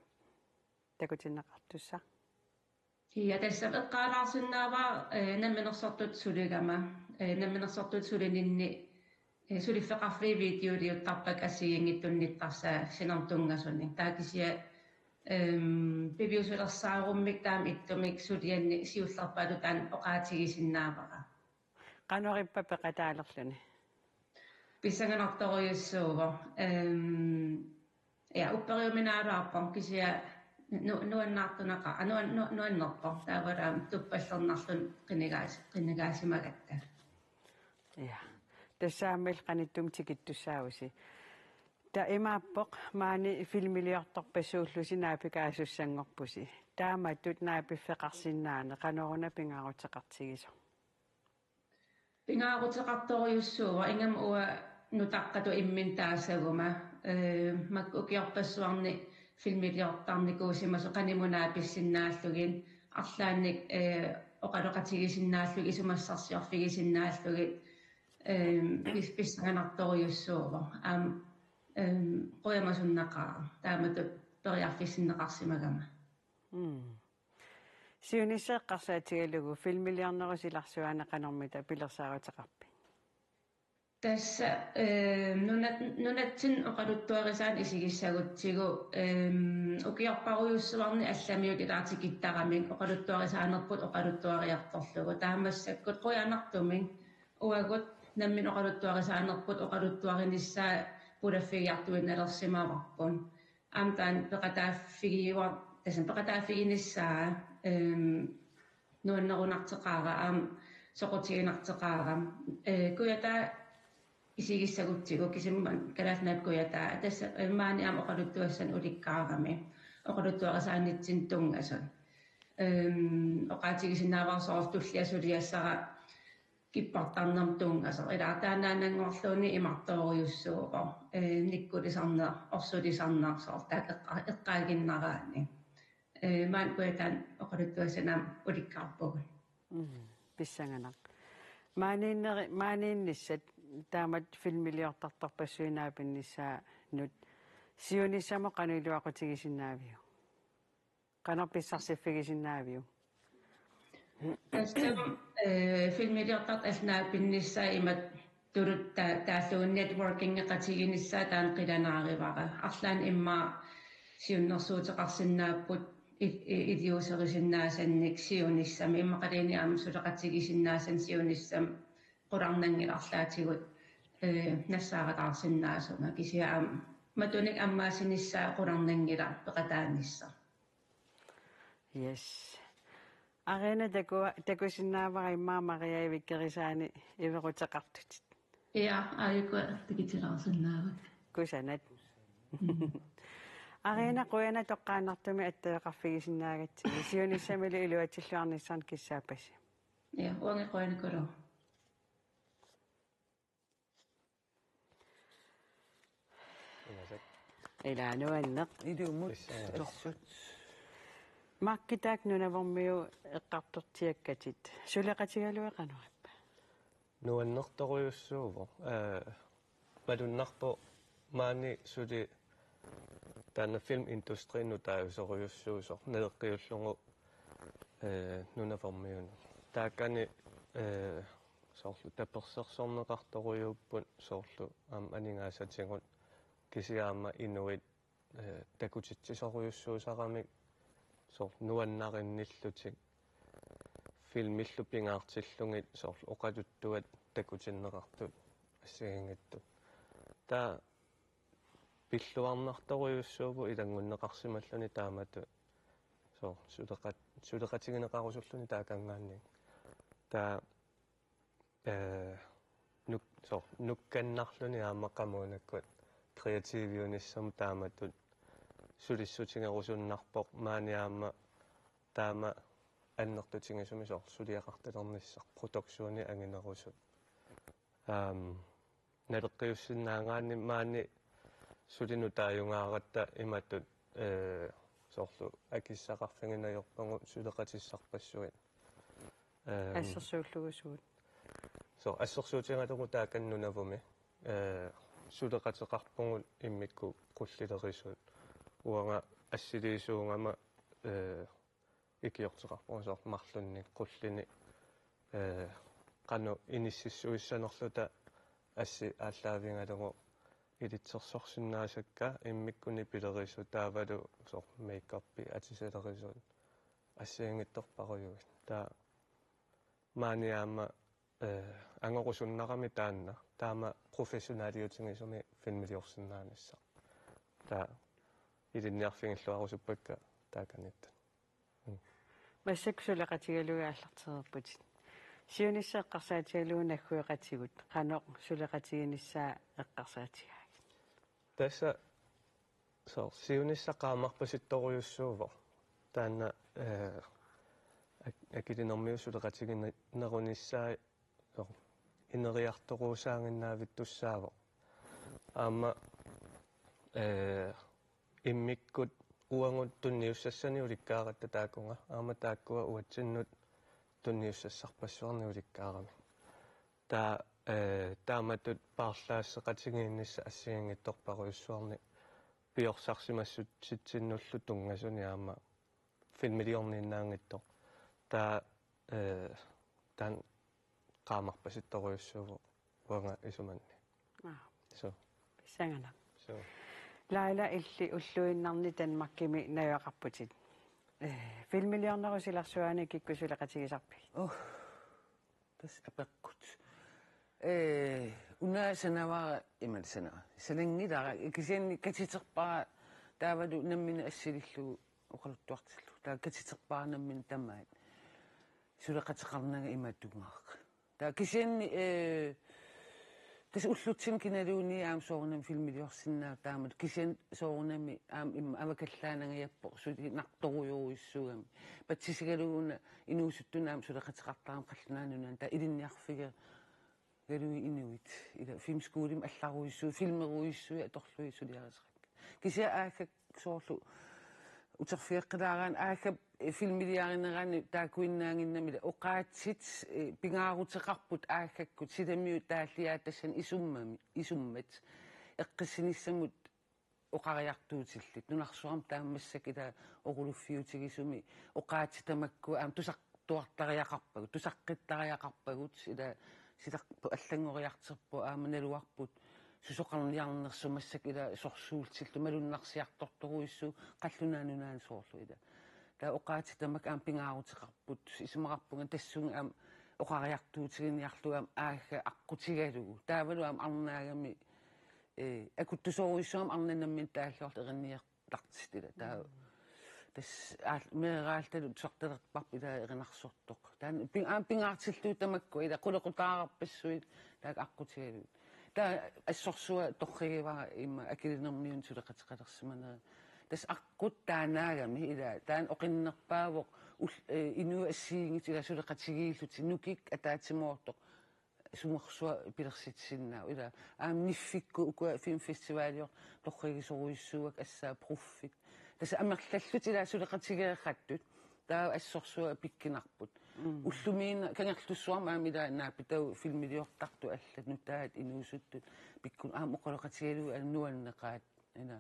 takutinneqartussaq? Ja, tassa eqqaalaarsinnaavara, øh, namminersortutut suligama. Øh, namminersortutut sulininni, øh, suliffeqarfiit videoliuttarpakka assigiinngitsunik nittarsaat sinermut tunngasunik. Taava kisianni, øhm, piviusulersaarummik taama ittumik suliannik siullerpaatut taanna oqaatigisinnaavara. Qanorippa peqataalerluni? Pissanganartorujussuuvoq. Øhm, ja, upperiuminaalaarpoq kisianni nu-, nuannaartunaqa-, a, nuan-, nu-, nuannerpoq. Taavalu aamma tuppallernarluni qinigaas-, qinigaasimagatta. Ja. Tassa aamma illit qanittumi tikittussaavusi. Taava imaappoq maani filmiliortorpassuullusi naapikaasussanngorpusi. Taamatut naapiffeqarsinnaaneq qanoruna pingaaruteqartigisoq? Pingaaruteqartorujussuuvoq, ingammik uanga nutaqqatut imminut taassaguma, øh, makku ukiorpassuarni filmiliortarnikuusimasut qanimut naapissinnaallugit, arlaannik, øh, oqaloqatigisinnaallugit, isumassarsiorfigisinnaallugit, øh, pis-, pissanganartorujussuuvoq. Aamma, øh, qujamasunnaqaaq, taamatut periarfissinneqarsimagama. Mm. Siunissaq eqqarsaatigalugu filmiliornerup silarsuani qanormita pilersaaruteqarpit? Tassa, øh, nunat-, nunatsinni oqaluttuarisaaneq isigissagutsigu, øh, ukiorparujussuarni allamiut ilaatikittaramik oqaluttuarisaanerput oqaluttuariartorlugu. Taava massakkut qujanartumik uagut nammineq oqaluttuarisaanerput oqaluttuarinissaa pulaffigiartuinnalersimavarput. Aamma taanna peqataaffigiua-, tassani peqataaffiginissaa, øhm, nuannerunarteqaara, aamma soqutiginarteqaara. Øh, Kujataa isigissagutsigu, kisimmat Kalaallit Nunaat Kujataa, tassa, øh, maani aamma oqaluttuassanik ulikkaarami, oqaluttuarisaanitsinnut tunngasut. Øhm, oqaatigisinnaavara soorlu tullia suliassara kippartarnermut tunngasoq. Ila taannaannanngorluunniit imartoorujussuuvoq. Øh, nikkulisarneq, orsulisarneq soorlu taakku eqqa-, eqqaaginnaraanni. Øh, maani Kujataani oqaluttuassanik aamma ulikkaarpugut. Mm, pissanganaq. Maaniinneri-, maaniinnissat taamatut filmiliortartorpassuit naapinnissaannut siunissamut qanoq iluaqutigisinnaaviuk? Qanoq pissarsiffigisinnaavigit? Tassami, øh, filmiliortartut allat naapinnissaat imatut ta-, taallugu networkingeqatiginissaa taanna qilanaarivara. Arlaannik immaqa siunnersuuteqarsinnaapput i-, i-, iliuuserisinnaasannik siunissami, immaqaluunniit aamma suleqatigisinnaasannik siunissami qularnanngilaq arlaatigut, øh, nassaarataarsinnaasunga, kisianni aamma matunik ammaassinissaa qularnanngilaq peqataanissaq. Yes. Areena, taku-, takusinnaavara immaqa Maria ivikkerisaani iveruteqartutit. Ja, aajuku tikitilaarsinnaavakka. Kusanat. Mm. Areena, qujanaq toqqaannartumik attaveqarfigisinnaagatsigit. Siunissamilu iluatsilluarnissannut kissaappassi. Ja, uanga qujanaqaaq. Imasak. Ilaa nuanneq. Ilumut. Assut. Markitaak Nunavummiut eqqartortiakkatit. Suleqatigalugit qanoq ippa? Nuannertorujussuuvoq. Ee, malunnarpoq maani suli taanna filmindustri nutaajusorujussuusoq naleqqiullugu, ee, Nunavummiunut. Taakani, ee, soorlu tapersersorneqartorujuupput soorlu aamma aningaasatigut kisianni aamma inuit, ee, takutitsisorujussuusaramik soorlu nuannarinnillutik filmillu pingaartillugit soorlu oqaluttuat takutinneqartut assigiinngitsut. Taava pilluarnartorujussuuvoq ilanngunneqarsimalluni taamatut soorlu suleqat-, suleqatigineqarusulluni taakanngaanniit. Taava ee, nuk-, soorlu nukkannarluni aamma qamuunakkut kreativiunissamut taamatut sulissutigerusunnarpoq maani aamma taama annertutigisumik soorlu suliaqartalernissaq produktioni anginerusut. Aam, naleqqiussinnaagaanni maani suli nutaajugaaratta imatut, ee, soorlu akissaqarfigineq ajorpagut suleqatissarpassuit. Ehm, assersuullugu suut? So, assersuutigalugu taakani Nunavummi, eh, suleqateqarpugut immikkut qullilerisut. Uanga assiliisuugama, eh, ikiorteqarpunga soorlu marlunnik qullini, eh, qanoq inississuissanerluta assi aallaavigalugu ilitsersorsinnaasakka immikkut nipilerisut taavalu soorlu makeupi atisalerisut assigiinngitsorparujuit. Taava maani aamma, eh, angorusunnarami taanna. Taama professionaliutigisumik filmiliorsinnaanissaq. Taava ilinniarfigilluarusuppakka taakaniittut. Mm. Massakkut suleqatigalugit aallartereerputit. Siunissaq eqqarsaatigalugu naggueqatigut qanoq suleqatiginissaa eqqarsaatigaagit? Tassa soorlu siunissaq qaammarpasittorujussuuvoq. Taanna, eh, ak-, akilinermiut suleqatiginerunissaat soorlu ineriartoruusaaginnavittussaavoq. Aamma, eh, immikkut uagut tunniussassanik ulikkaaratta taakunga. Aamma taakkua uatsinnut tunniussassarpassuarnik ulikkaarami. Taava, eh, taamatut paarlaasseqatigiinnissaq assigiinngitsorparujussuarnik piorsarsimassutsitsinnullu tunngasunik aamma filmiliorniinnaanngitsoq. Taava, eh, taanna qaammarpasittorujussuuvoq uanga isumanni. Aa. So. Pissanganaq. So. Laila, illit ulluinnarni Danmarkimi najugaqarputit. Eh, filmiliornerup silarsuaani kikkut suleqatigisarpigit? Oh. Tassa apeqqut. Ee, una sanavara imaluunniit sanavara. Salanngilara, kisianni katiterpara taavalu nammineq assilillugu oqaluttuartillugu. Taava katiterpara nammineq tamaat. Suleqateqarnanga imaattunngaaq. Taava kisianni, ee, tassa ullutsinni kinaluunniit aamma soorunami filmiliorsinnaavoq taamatut. Kisianni soorunami aamma immaqa avakallaanangajappoq sulinartorujorujussuugami. Patsisigalugu una inuusuttuni aamma suleqateqartarami qallunaanut una taava ilinniarfigalugit inuit. Ila filmskolimi allarujussuit, filmerujussuit atorlugit suliarisarakkit. Kisianni aaggak soorlu uterfigeqqilaaraanni aaggap filmiliarinerani taakkuinnaannginnami ila oqaatsit, eh, pingaaruteqarput aaggakkut silamiut taalliaat tassani isummami, isummat eqqissinissamut oqariartuutillit. Nunarsuarmi taamaassaq ila oqaluffiutigisumi oqaatsit tamakku aamma tusartuartariaqarpagut, tusaqqittariaqarpagut, ila silarput allanngoriartorpoq aamma naluarput susoqarniarnersoq massakkut ila sorsuullutillu malunnarsiartortorujussuuvoq qallunaanut una soorlu ila. Taava oqaatsit tamakku aamma pingaaruteqarput, isumaqarpunga tassunga aamma oqariartuutiginiarlugu aamma aagga aqqutigalugu. Taavalu aamma arnaagami, eh, akuttusorujussuugami arnat nammineq taalluarlugu erinniartartut ila. Taava tassa aal-, meeraaltalu tusartalerparput ila erinarsortoq. Taanna ping-, aamma pingaartillugu tamakku ila qulequtaararpassuit taakku aqqutigalugit. Taava assorsuaq torrigivara immaqa akilinermiunut suleqateqalersimanera. Tassa aqqut taannaagami ila taanna oqinnerpaavoq ul-, eh, inuit assigiinngitsut ila suleqatigiillutik nukik ataatsimoortoq. sumersuaq pilersitsisinnaavoq. Ila aamma Niffikkut ukua filmfestivaliortoq torragisorujussuuakka, assaat Proffit. Tassa amerlallutik ila suleqatigeeqattut. Taava assorsuaq pikkunarpoq. Mm. Ullumikkut Kangerlussuarmi aamma ila naapitavut filmiliortartut allat nutaat inuusuttut pikkunagu aamma oqaloqatigalugit aamma nuanneqaat. Ila.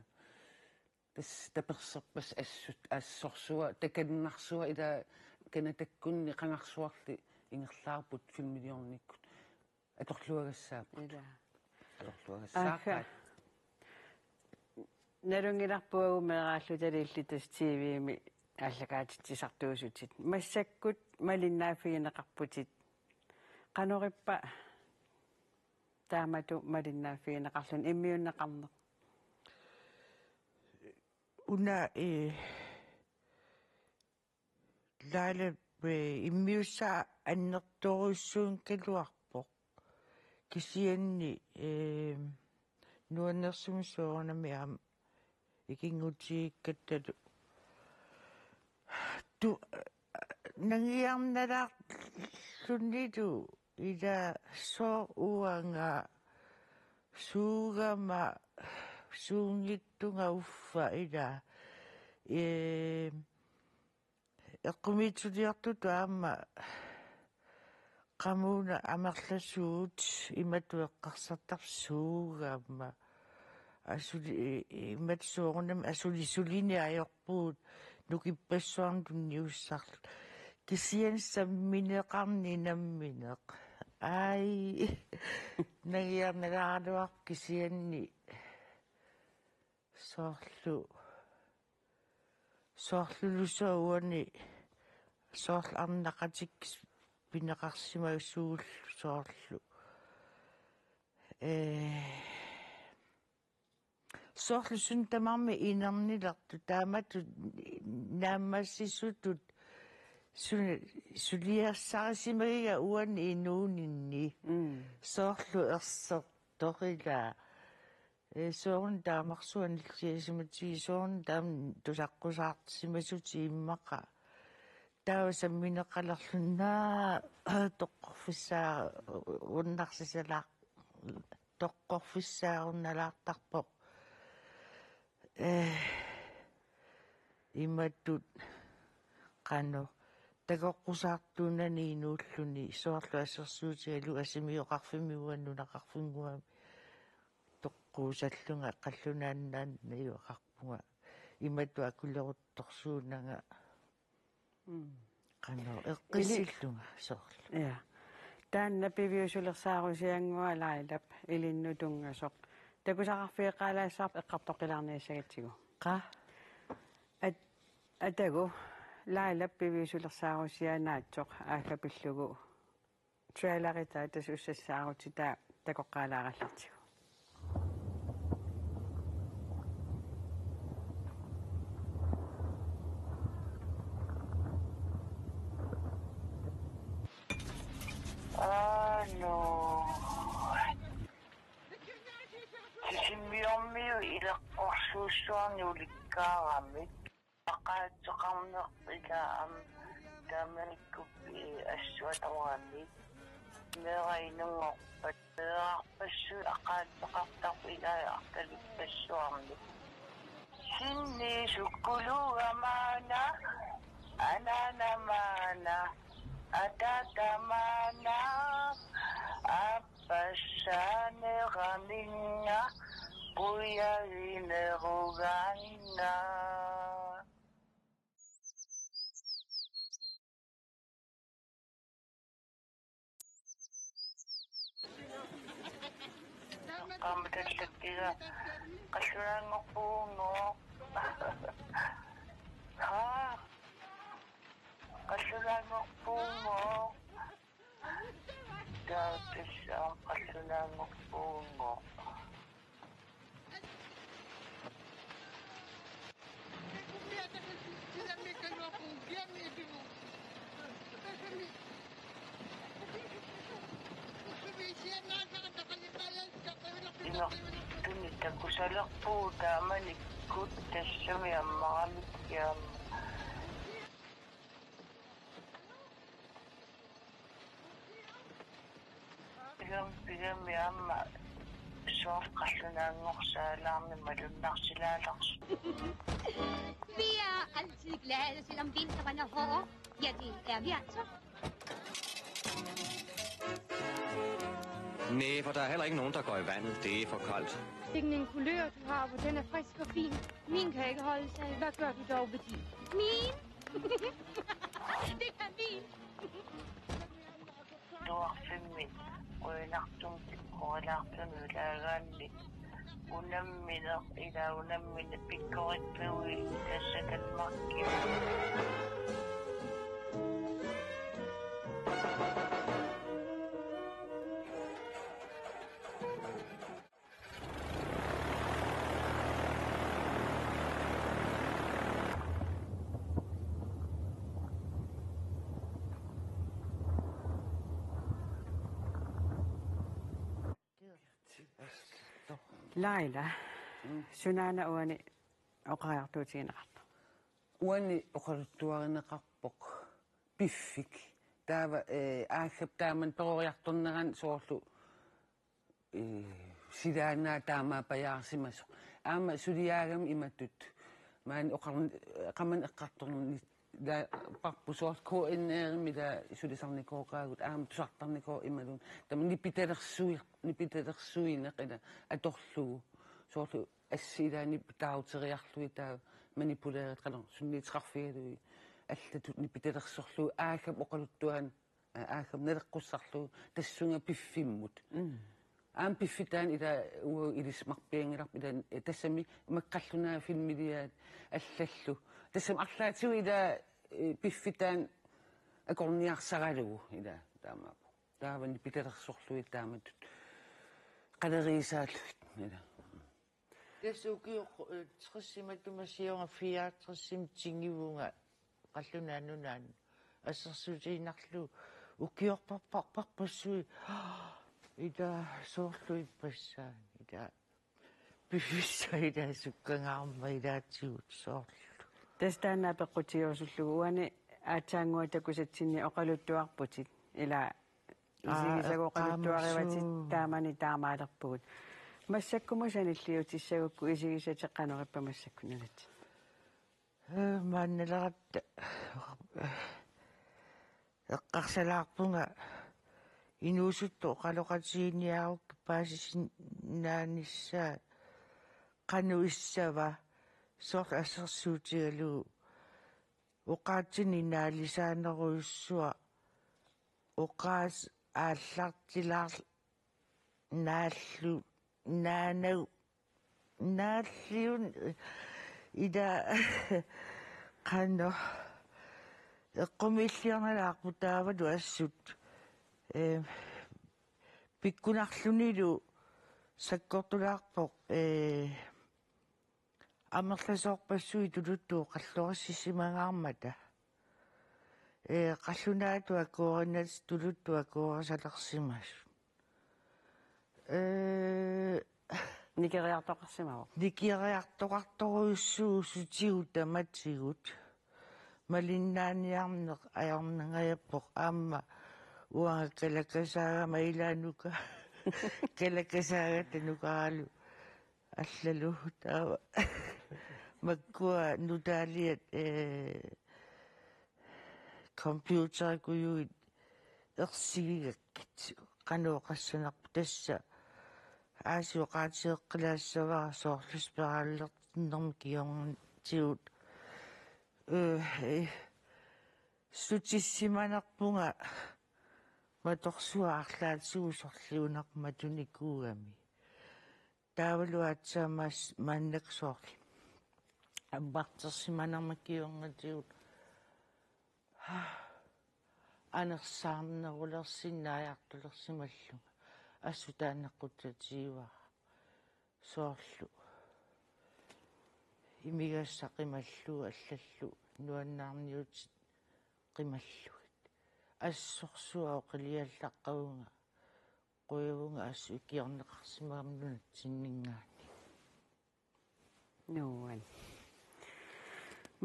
Tassa taperserpassaq assut assorsuaq, takannarsua ila Canadakkunni qangarsuarli ingerlaarput filmiliornikkut. Atorluagassaapput. Ila. Atorluagassaapput. Aagga. Nalunngilarput meeraallutaliilli tassa T V-mi aallakaatitsisartuusutit. Massakkut malinnaaffigineqarputit. Qanorippa taamatut malinnaaffigineqarluni immiunneqarneq? Una, eh, Laila, eh, immiussaa annertoorujussuunngikkaluarpoq. Kisianni, eh, nuannersumik soorunami aamma ikinngutigigatta tu-, nangiarnalaarlunilu ila sooq uanga suugama suunngitsunga uffa ila, eh, eqqumiitsuliortutut aamma qamuuna amerlasuut imatut eqqarsartarput suugama. Asuli, imatut soorunami asuli sulini ajorpugut nukippassuarnut tunniussarluta. Kisianni sammineqarneq nammineq. Ai, nangiarnalaaraluarpoq kisianni soorlu. Soorluluunniit uani soorlu arnaqatikka pineqarsimasuullu soorlu. Eh, soorlu suna tamarmi inernilertut taamatut naammassisutut su-, suliassarisimagiga uani inuuninni. Mm. Soorlu ersertoq ila. Eh, soorunami taamarsuaq anilliasimatigu soorunami taama tusaqqusaarsimasutit immaqa. Taava sammineqalerlunga toqqorfissaarunnarsisalaar-, toqqorfissaarunalaartarpoq. Eh, imatut qanoq takoqqusaartuunani inuulluni soorlu assersuutigalugu asimioqarfimmi uani nunaqarfinnguami toqquusallunga qallunaannaannajuaqarpunga imatut akuleruttorsuunanga. Mm. Qanoq eqqissillunga soorlu. Ja. Taanna piviusulersaarusiannguaq Lailap ilinnut tunngasoq. Takusaqarfigeqqaalaassavarput eqqartoqqilaarniassagatsigu. Qaa? At-, atagu Lailap piviusulersaarusiaa naatsoq aagga pillugu. Traileri taava tassa ussassaarutitaa takoqqaalaarallartigu. Aano. Sisimiormiut ileqqorsuussuarnik ulikkaarami. Aqaatsoqarneq ila aamma taamanikkut, eh, assut atorami. Meeraq inunngorpat. Meerarpassuit aqaatsoqartarput ilai artalippassuarnik. Sinni sukkuluuga maanna, anaana maanna, ataata maanna, aappassaaneraminga, qujaginerugaannga. Qaammatallattiga qallunaanngorpugunngooq. Haa. Qallunaanngorpugunngooq. Taava tassa aamma qallunaanngorpugunngooq. Imertunik takusalerpugut taamanikkut tassami ammaramikkit aamma. Pigami aamma soorlu qallunaanngorsaalaarneq malunnarsilaalersoq. Vi er altid glade, selvom vinteren er hård. Ja, det er vi altså. Nej, for der er heller ikke nogen, der går i vandet. Det er for koldt. Hvilken en kulør du har, hvor den er frisk og fin. Min kan ikke holde sig. Hvad gør du dog ved din? Min? Det kan min. Tuarfimmi uinartum pikkorillartun ulaagaanni unammineq ila unammineq pikkorittuui tassakatmarki. Laila, sunaana uani oqariartuutigineqarpa? Uani oqaluttuarineqarpoq piffik. Taava eh, aaggap taaman peroriartornerani soorlu eh, silaannaa taamaappajaarsimasoq. Aamma suliaagami imatut. Maani oqarn-, qamani eqqartornerni la parpu soorlu K N R-imi la sulisarnikooqaagut aamma tusartarnikooq imaluunniit. Taama nipitalersui-, nipitalersuineq ila atorlugu. Soorlu assi ilaanni taaruteriarlugit taava manipuleerit qanorsuunniit qaarfigalugit allatut nipitalersorlugu aaggap oqaluttuaani aaggap naleqqussarlugu tassunga piffimmut. Aamma piffik taanna ila uagut ilissi marpianngilarput ila tassami imakka qallunaat filmiliaat allallu. Tassami arlaatigut ila eh, piffik taanna akorniarsaralugu ila taamaappoq. Taava nipitalersorlugit taamatut qaleriisaallugit ila. Tassa ukioq eh, tres-imi matuma siorna fireogtres-imi tigivunga Qallunaat Nunaannut assersuutigiinnarlugu ukiorparparparpassuit ila soorlu ippassaani ila piffissaq ila sukkangaarmat ilaatigut soorlu. Tassa taanna apeqqutigerusullugu uani aatsaannguaq takusatsinni oqaluttuarputit ila Aa, isigisagut oqaluttuarivatit eqqaamasuu. Taamani taamaalerpugut. Massakkumut sanilliutissagukku isigisatit qanoq ippa massakkut nunatsinni? Eh, maannaleratta eqqarsalaarpunga inuusuttut oqaloqatiginiarukkit paasisinnaanissaat qanoq issava soorlu assersuutigalugu oqaatsinik naalisaanerujussuaq oqaas aallartilaar naallu naanau naalliun ila qanoq eqqumiilliornalaarput taavalu assut eh, pikkunarlunilu sakkortulaarpoq eh, amerlasoorpassuit tuluttut oqallorissimangaarmata. Eh, qallunaatut akuerinnatut tuluttut akuerisalersimasut. Eh, nikeriartoqarsimavoq. Nikeriartoqartorujussuusutigut tamatigut. Malinnaaniarneq ajornangajappoq aamma uanga kalakkasaagama ilaanuka. Kalakkasaagata nukaralu allalu taava makkua nutaaliat eh, computerikujuit ersigigakkit qanoq oqassanerput tassa aasiit oqaatigeqqilaassavara soorlu spiraalertinnermik kingornatigut eh, eh, sutissimanerpunga matorsuaq arlaatigut sorliunermik matunikuugami. Taavalu aatsaat maannakkut soorlu ammartersimanerma kingornatigut anersaarnerulersinnaajartulersimallunga assut taanna qutsatigivara soorlu imigassaq qimallugu allallu nuannaarniutit qimallugit assorsuaq oqiliallaqqavunga qujavunga assut ikiorneqarsimagama nunatsinninngaanniit. Nuan.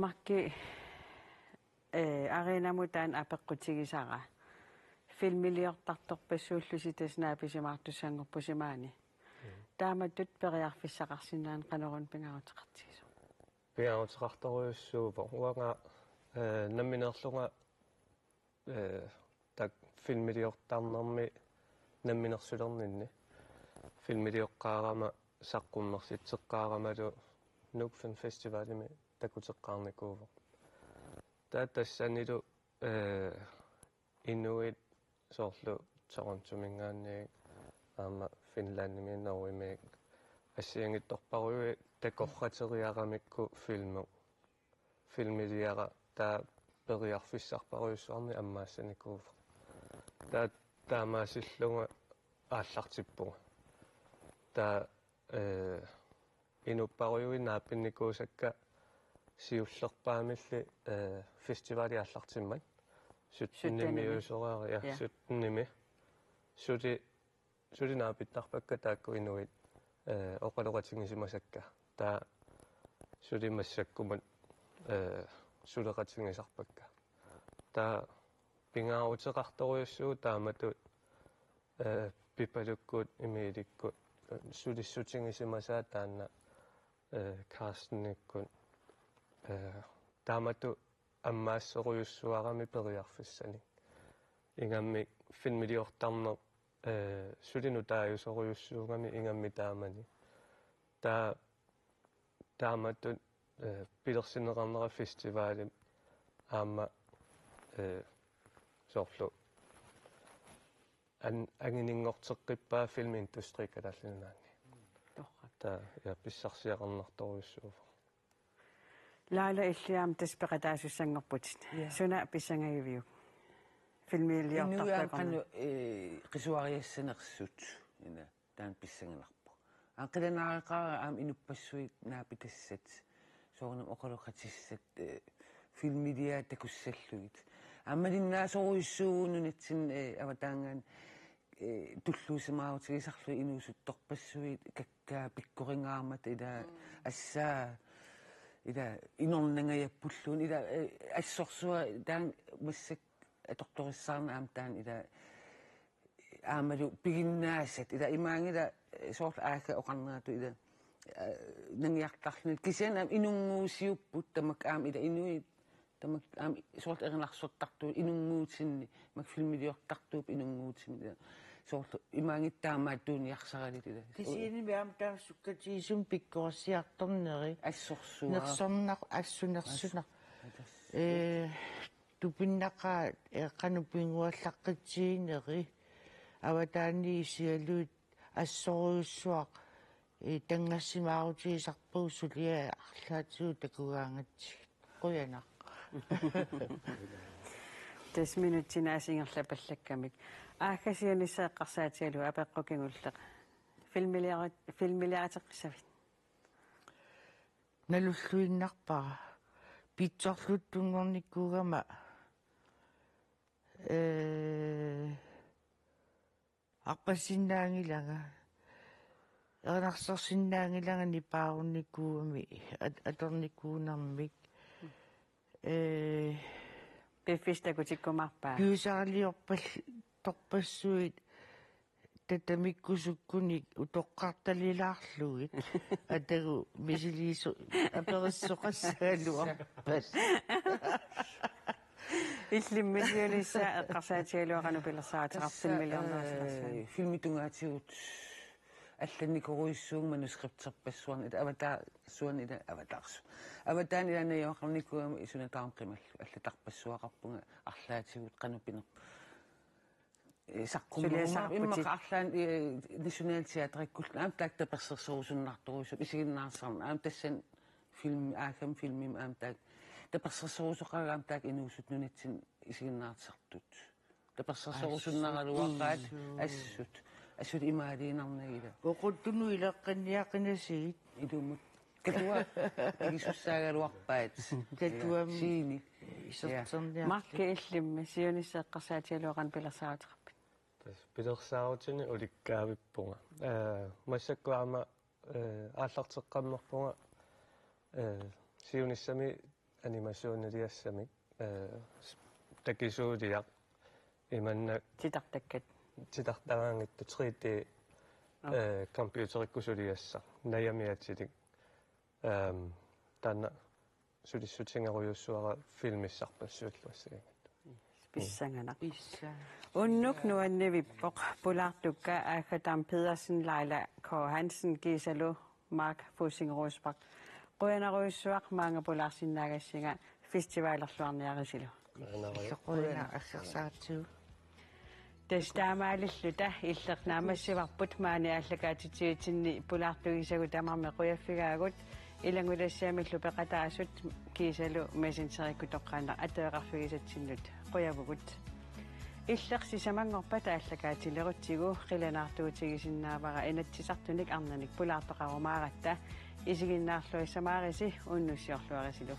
Makki eh, Arenamut taanna apeqqutigisara Filmiliortartorpassuullusi tassa naapisimaartussanngorpusi maani. Taamatut periarfissaqarsinnaaneq qanoruna pingaaruteqartigisoq? Pingaaruteqartorujussuuvoq. Uanga, eh, nammineerlunga, eh, taakku filmiliortarnermi namminersulerninni. Filmilioqqaarama saqqummersitseqqaaramalu Nuuk Film Festivalimi takuteqqaarnikuuvoq. Taava tassanilu, eh, inuit soorlu Torontominngaanniit aamma Finlandimiit Norgemiit assigiinngitsorpassuit takorrateriaramikku filmi-, filmiliara taava periarfissarpassuarnik ammaassanikuuvoq. Taava taamaasillunga aallartippunga. Taava, eh, inuppassuit naapinnikuusakka siullerpaamilli, eh, festivali aallartimmat. Syttenimi. Syttenimi. Usoraari, ja, ja, syttenimi. Suli, suli naapittarpakka taakku inuit, eh, oqaloqatigisimasakka. Taava suli massakkumut, eh, suleqatigisarpakka. Taava pingaaruteqartorujussuuvoq taamatut, eh, Pipalukkut, Emilikkut, eh, sulissutigisimasaat taanna, eh, Carstenikkut, eh, taamatut ammaassorujussuarami periarfissanik. Ingammik filmiliortarneq, eh, suli nutaajusorujussuugami ingammik taamani. Taava taamatut, eh, pilersinneqarnera festivalimi aamma, eh, soorlu an-, angininngorteqqippaa filmindustri Kalaallit Nunaanni. Torrak. Taava, ja, pissarsiaqarnartorujussuuvoq. Laila, illit aamma tassa peqataasussanngorputit. Ja. Suna pissangagiviuk? Filmiliortarpakka. Inuit aamma qanoq, eh, qisuariassanersut. Ina. Taanna pissanganarpoq. Aa, qilanaariaqarami aamma inuppassuit naapitassat. Soorunami oqaloqatissat, eh, filmiliaat takussallugit. Aamma malinnaasorujussuuvoq nunatsinni, eh, avataaninngaanniit, eh, tulluusimaarutigisarlugit inuusuttorpassuit kakkaak pikkoringaarmata ila, mm, assaa ila inornangajappulluunniit ila, eh, assorsuaq taanna massakkut atortorissaarneq aamma taanna ila aammalu piginnaasat ila imaanngilaq, eh, soorlu Aagga oqarneratut ila, eh, nangiartarluni. Kisianni aamma inunnguusiupput tamakku aamma ila inuit. Tamakku aamma soorlu erinarsortartuupput inunnguutinni. Tamakku filmiliortartuupput inunnguutinni ila. Soorlu imaanngitsoq taamaattuuniarsaralutik ila. Kisianni aamma taava sukkatigisumik pikkorissartorneri. Assorsuaq. Nersornaq, assut nersunaq. As-, as-, eh, tupinnaqaat, eh, qanoq pinnguallaqqitsineri avataaniit isigalugit assorujussuaq, eh, tanngassimaarutigisarpagut suliat arlaatigut takugaangatsigit. Qujanaq. Tassa minutsinik aasiit ingerlapallakkamik. Aagga, siunissaq eqqarsaatigalugu apeqqut kingulleq. Filmiliari-, filmiliariteqqissavit? Nalulluinnarpara. Pitsorluttunngornikuugama, eh, arpassinnaanngilanga, erinarsorsinnaanngilanga nipaarunnikuugami at-, atornikuunermik. Eh, piffissaq takutikkumaarpaa. Piusaraliorpal-, torpassuit tatamikkusukkunik utoqqartalilaarlugit. Atagu misiliisu-, aperissoqassagaluarpat. Illimmi siunissaq eqqarsaatigalugu qanoq pilersaaruteqarpa filmiliornerusilersuuneq? Eh, filmit tungaatigut allannikoorujussuuvunga manuskripterpassuarnik, ila avataarsuarnik, ila avataarsu-. Avataani ila najugaqarnikuugama suna tamarmi qimallugu allatarpassuaqarpunga arlaatigut qanoq pinerpoq. Eh, saqqummerumaarpoq. Suliassaqarputit. Immaqa arlaanni, eh, Nationalteaterikkullu aamma taakku tapersersorusunnartorujussuupput isiginnaartarneq. Aamma tassani film, Aaggami filmimi aamma taakku tapersersorusoqaraat aamma taakku inuusuttut nunatsinni isiginnaartartut. Tapersersorusunnaraluaqaat. Assut. Assut. Assut imaaliinnarnagit ila. Oquttunut ileqqinniaqinasigit. Ilumut. Katua. Igisussaagaluarpaat. Katuami. Siini. Iserterniarli. Mark, illimmi siunissaq eqqarsaatigalugu qanoq pilersaaruteqarpit? Tassa pilersaarutinik ulikkaavippunga. Eh, massakkut aamma, eh, aallarteqqammerpunga, eh, siunissami animationiliassamik, eh, s-, takisuuliaq, Imanna Titartakkat. Titartagaanngitsoq tre D Nå. Eh, computerikkut suliassaq. Najamiatilik. Ehm, taanna sulissutigerujussuara filmissarpassuillu assaginngittut. Pissanganaq. Pissa. Unnuk nuannivippoq pulaartukka Agatha Pedersen, Laila K. Hansen kiisalu Mark Fussing Rosbach. Qujanarujussuaq maanga pulaarsinnaagassinnga, festivalerluarniarisilu. Qujanarujussuaq. Qujanaq assersaatigu. Tassa taamaalilluta Illeq naammassivarput maani aallakaatitsivitsinni pulaartugisagut tamarmik qujaffigaagut, ilanngutassiamillu peqataasut kiisalu Messengerikkut toqqaannaq attaveqarfigisatsinnut qujavugut. Illeq sisamanngorpat aallakaatilerutsigu qilanaartuutigisinnaavara Inatsisartunik arnanik pulaartoqarumaaratta, isiginnaarluassamaarisi unnussiorluarisilu.